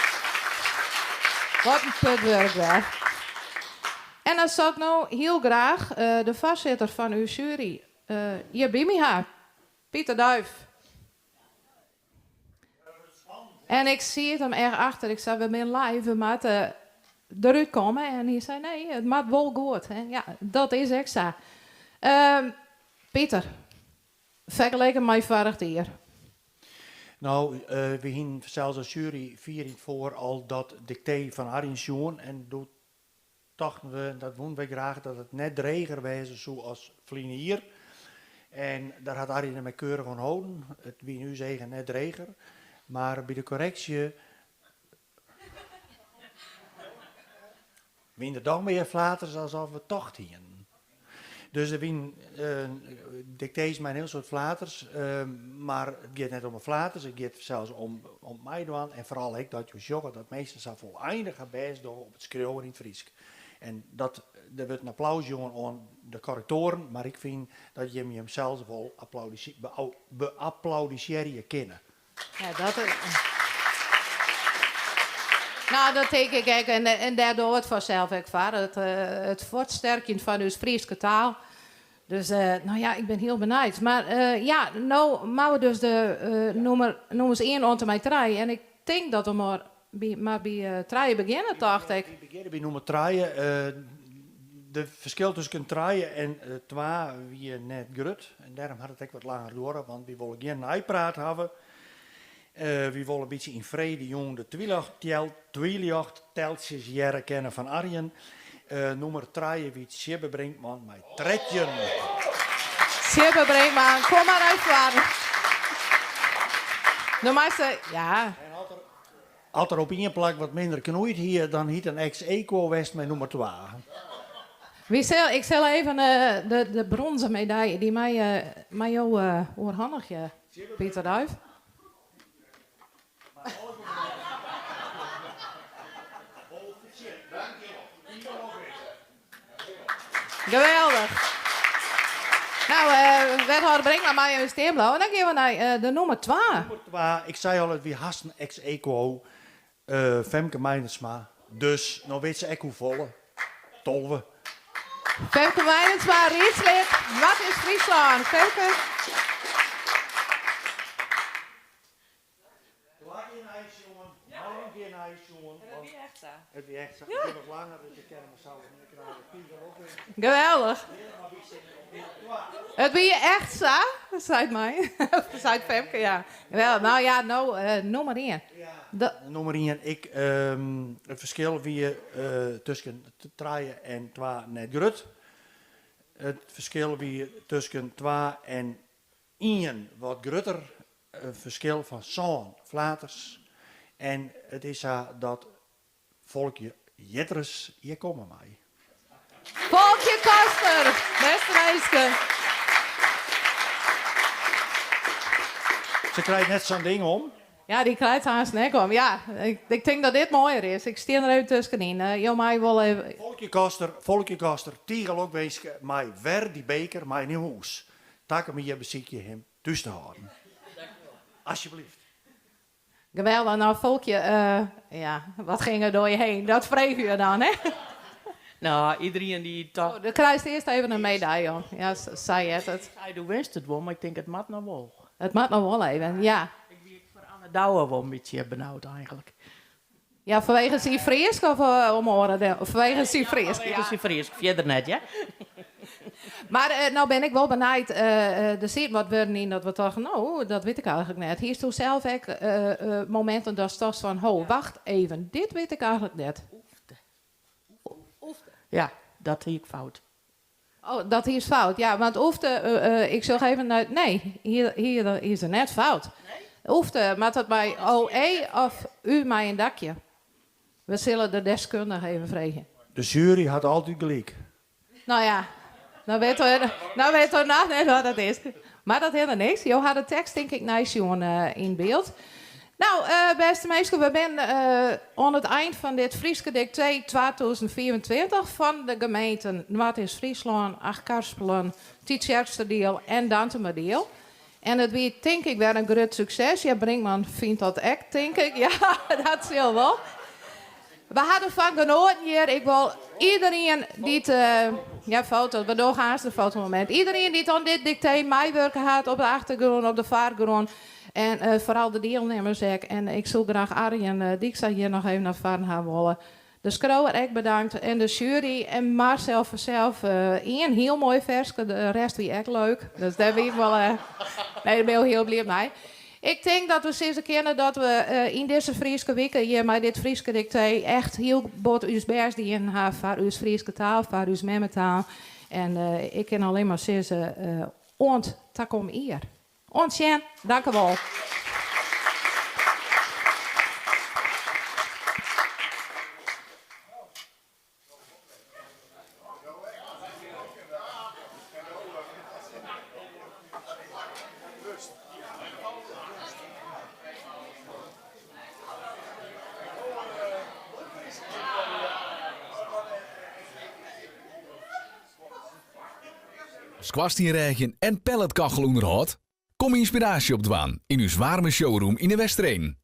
Wat in putwurk wer. En dan sil ik no hiel graach de foarsitter fan ús sjuery hjir by my ha, Pieter Duijff. En ik siet him echt achter. Ik sei, we binne live, we moatte derút komme. En hy sei, nee, it moat wol goed. En ja, dat is ek sa. Pieter, fergeleken mei foarich jier. No, we hienen fansels as sjuery fier yn 't foar al dat diktee fan Arjen sjoen en doe tochten we, en dat woenen wy graach, dat it net dreger wêze soe as ferline jier. En dêr hat Arjen him ek keurich oan holden. It wie yn ús eagen net dreger. Mar by de korreksje wienen der dochs mear flaters as of we tocht hienen. Dus der wienen diktees mei in hiel soad flaters, mar it giet net om de flaters, it giet fansels om it meidwaan en foaral ek dat jo sjogge dat minsken sa fûleindich har bêst dogge op it skriuwen yn it Frysk. En dat, der wurdt in applaus jûn oan de korrektoaren, mar ik fyn dat jim jimsels wol beapplaudisearje kinne. Ja, dat No, dat tink ik ek. En dêr dogge we it fansels ek foar. It, it fuortsterkjen fan ús Fryske taal. Dus, no ja, ik bin hiel benijd. Mar ja, no moatte we dus de nûmer, nûmers ien oant en mei trije. En ik tink dat we mar by, mar by trije begjinne, tocht ik. Wy begjinne by nûmer trije. De ferskil tusken trije en twa wie net grut en dêrom hat it ek wat langer duorre, want wy wolle gjin neipraat hawwe. Wy wolle in bytsje yn frede jûn de twiljochtteltsjes hearre kinne fan Arjen. Nûmer trije wie Tsjibbe Brinkman mei 13. Tsjibbe Brinkman, kom mar nei foaren. No meist, ja. As er op ien plak wat minder knoeid hie, dan hie it in ex aequo west mei nûmer twa. Wy sil, ik sil even de bronzen medaille, dy mei, mei jo oerhannigje, Pieter Duijff. Geweldich. Nou, wethâlder Brinkman mei even stean bliuwe. Dan gean we nei de nûmer twa. Nûmer twa, ik sei al, it wie hast in ex aequo. Femke Meinersma, dus no wit se ek hoefolle. 12. Femke Meinersma, riedslid Noardeast-Fryslân. Femke. Twa kear neisjoen, noch in kear neisjoen. En it wie echt sa. It wie echt sa. Ik bin wat langer, dus ik ken him sels net krije. Tige lokwinske. Geweldig. It wie echt sa, seit my. Seit Femke, ja. Geweldig. Nou ja, no nûmer ien. Nûmer ien, ik, it ferskil wie tusken trije en twa net grut. It ferskil wie tusken twa en ien wat grutter, in ferskil fan sân flaters. En it is sa dat Folkje Jitris hjir komme mei. Folkje Koster, bêste minsken. Se krijt net sa'n ding om. Ja, dy krijt haast net om. Ja, ik tink dat dit moaier is. Ik stean der even tuskenyn. Jo meie wol even. Folkje Koster, Folkje Koster, tige lokwinske mei wer dy beker mei nei hûs. Takom jier besykje him thús te hâlden. Asjebleaft. Geweldig, nou Folkje, ja, wat ging er door je heen? Dat freegje je dan, hè? Nou, iedereen die toch... Oh, dan krijst earst even in medaillon. Ja, sa heart it. Sei, do winst it wol, mar ik tink it moat noch wol. It moat noch wol even, ja. Ik wie ek foar Anne Douwe wol in bytsje benaud eigentlik. Ja, fanwege syn Frysk of om oare Fanwege syn Frysk, ja. Fanwege syn Frysk, fierder net, ja. Mar no bin ik wol benijd, der sieten wat wurden yn dat we tochten, no, dat wit ik eigentlik net. Hiesto sels ek mominten datst tochtst fan, ho, wacht even, dit wit ik eigentlik net? Oefte. Oefte. Ja, dat hie ik fout. Oh, dat hiest fout. Ja, want oefte, ik sjoch even nei, nee, hier, hier is er net fout. Oefte, moat dat mei OE of U mei in dakje? We sille de deskundige even freegje. De sjuery hat altyd gelyk. No ja, no wit er, no wit er noch net wat it is. Mar dat hinderet niks. Jo ha de tekst tink ik neisjoen yn byld. No, bêste minsken, we binne oan it ein fan dit Fryske Diktee 2025 fan de gemeenten Noardeast-Fryslân, Achtkarspelen, Tytsjerksteradiel en Dantumadiel. En it wie tink ik wer in grut sukses. Ja, Brinkman fynt dat ek, tink ik. Ja, dat sil wol. We ha derfan genoaten hjir. Ik wol iederien dy't. Ja, foto. We dogge aanst in fotomomint. Iederien dy't oan dit diktee meiwurke hat op de achtergrûn, op de foargrûn. En foaral de dielnimmers ek. En ik soe graach Arjen Dijkstra hjir noch even nei foaren ha wolle. De skriuwer ek bedankt en de sjuery en Marcel fansels. Ien hiel moai ferske, de rest wie ek leuk. Dus dêr wie ik wol, nee, dêr bin ik hiel bliid mei. Ik tink dat we sizze kinne dat we yn dizze Fryske wike hjir mei dit Fryske diktee echt hiel bot ús bêst dien ha foar ús Fryske taal, foar ús memmetaal. En ik kin allinne mar sizze, oant takom jier. Oant sjen, dankewol. Skoarstienrêgjen en pelletkachelûnderhâld? Kom ynspiraasje opdwaan yn ús waarme showroom yn 'e Westereen.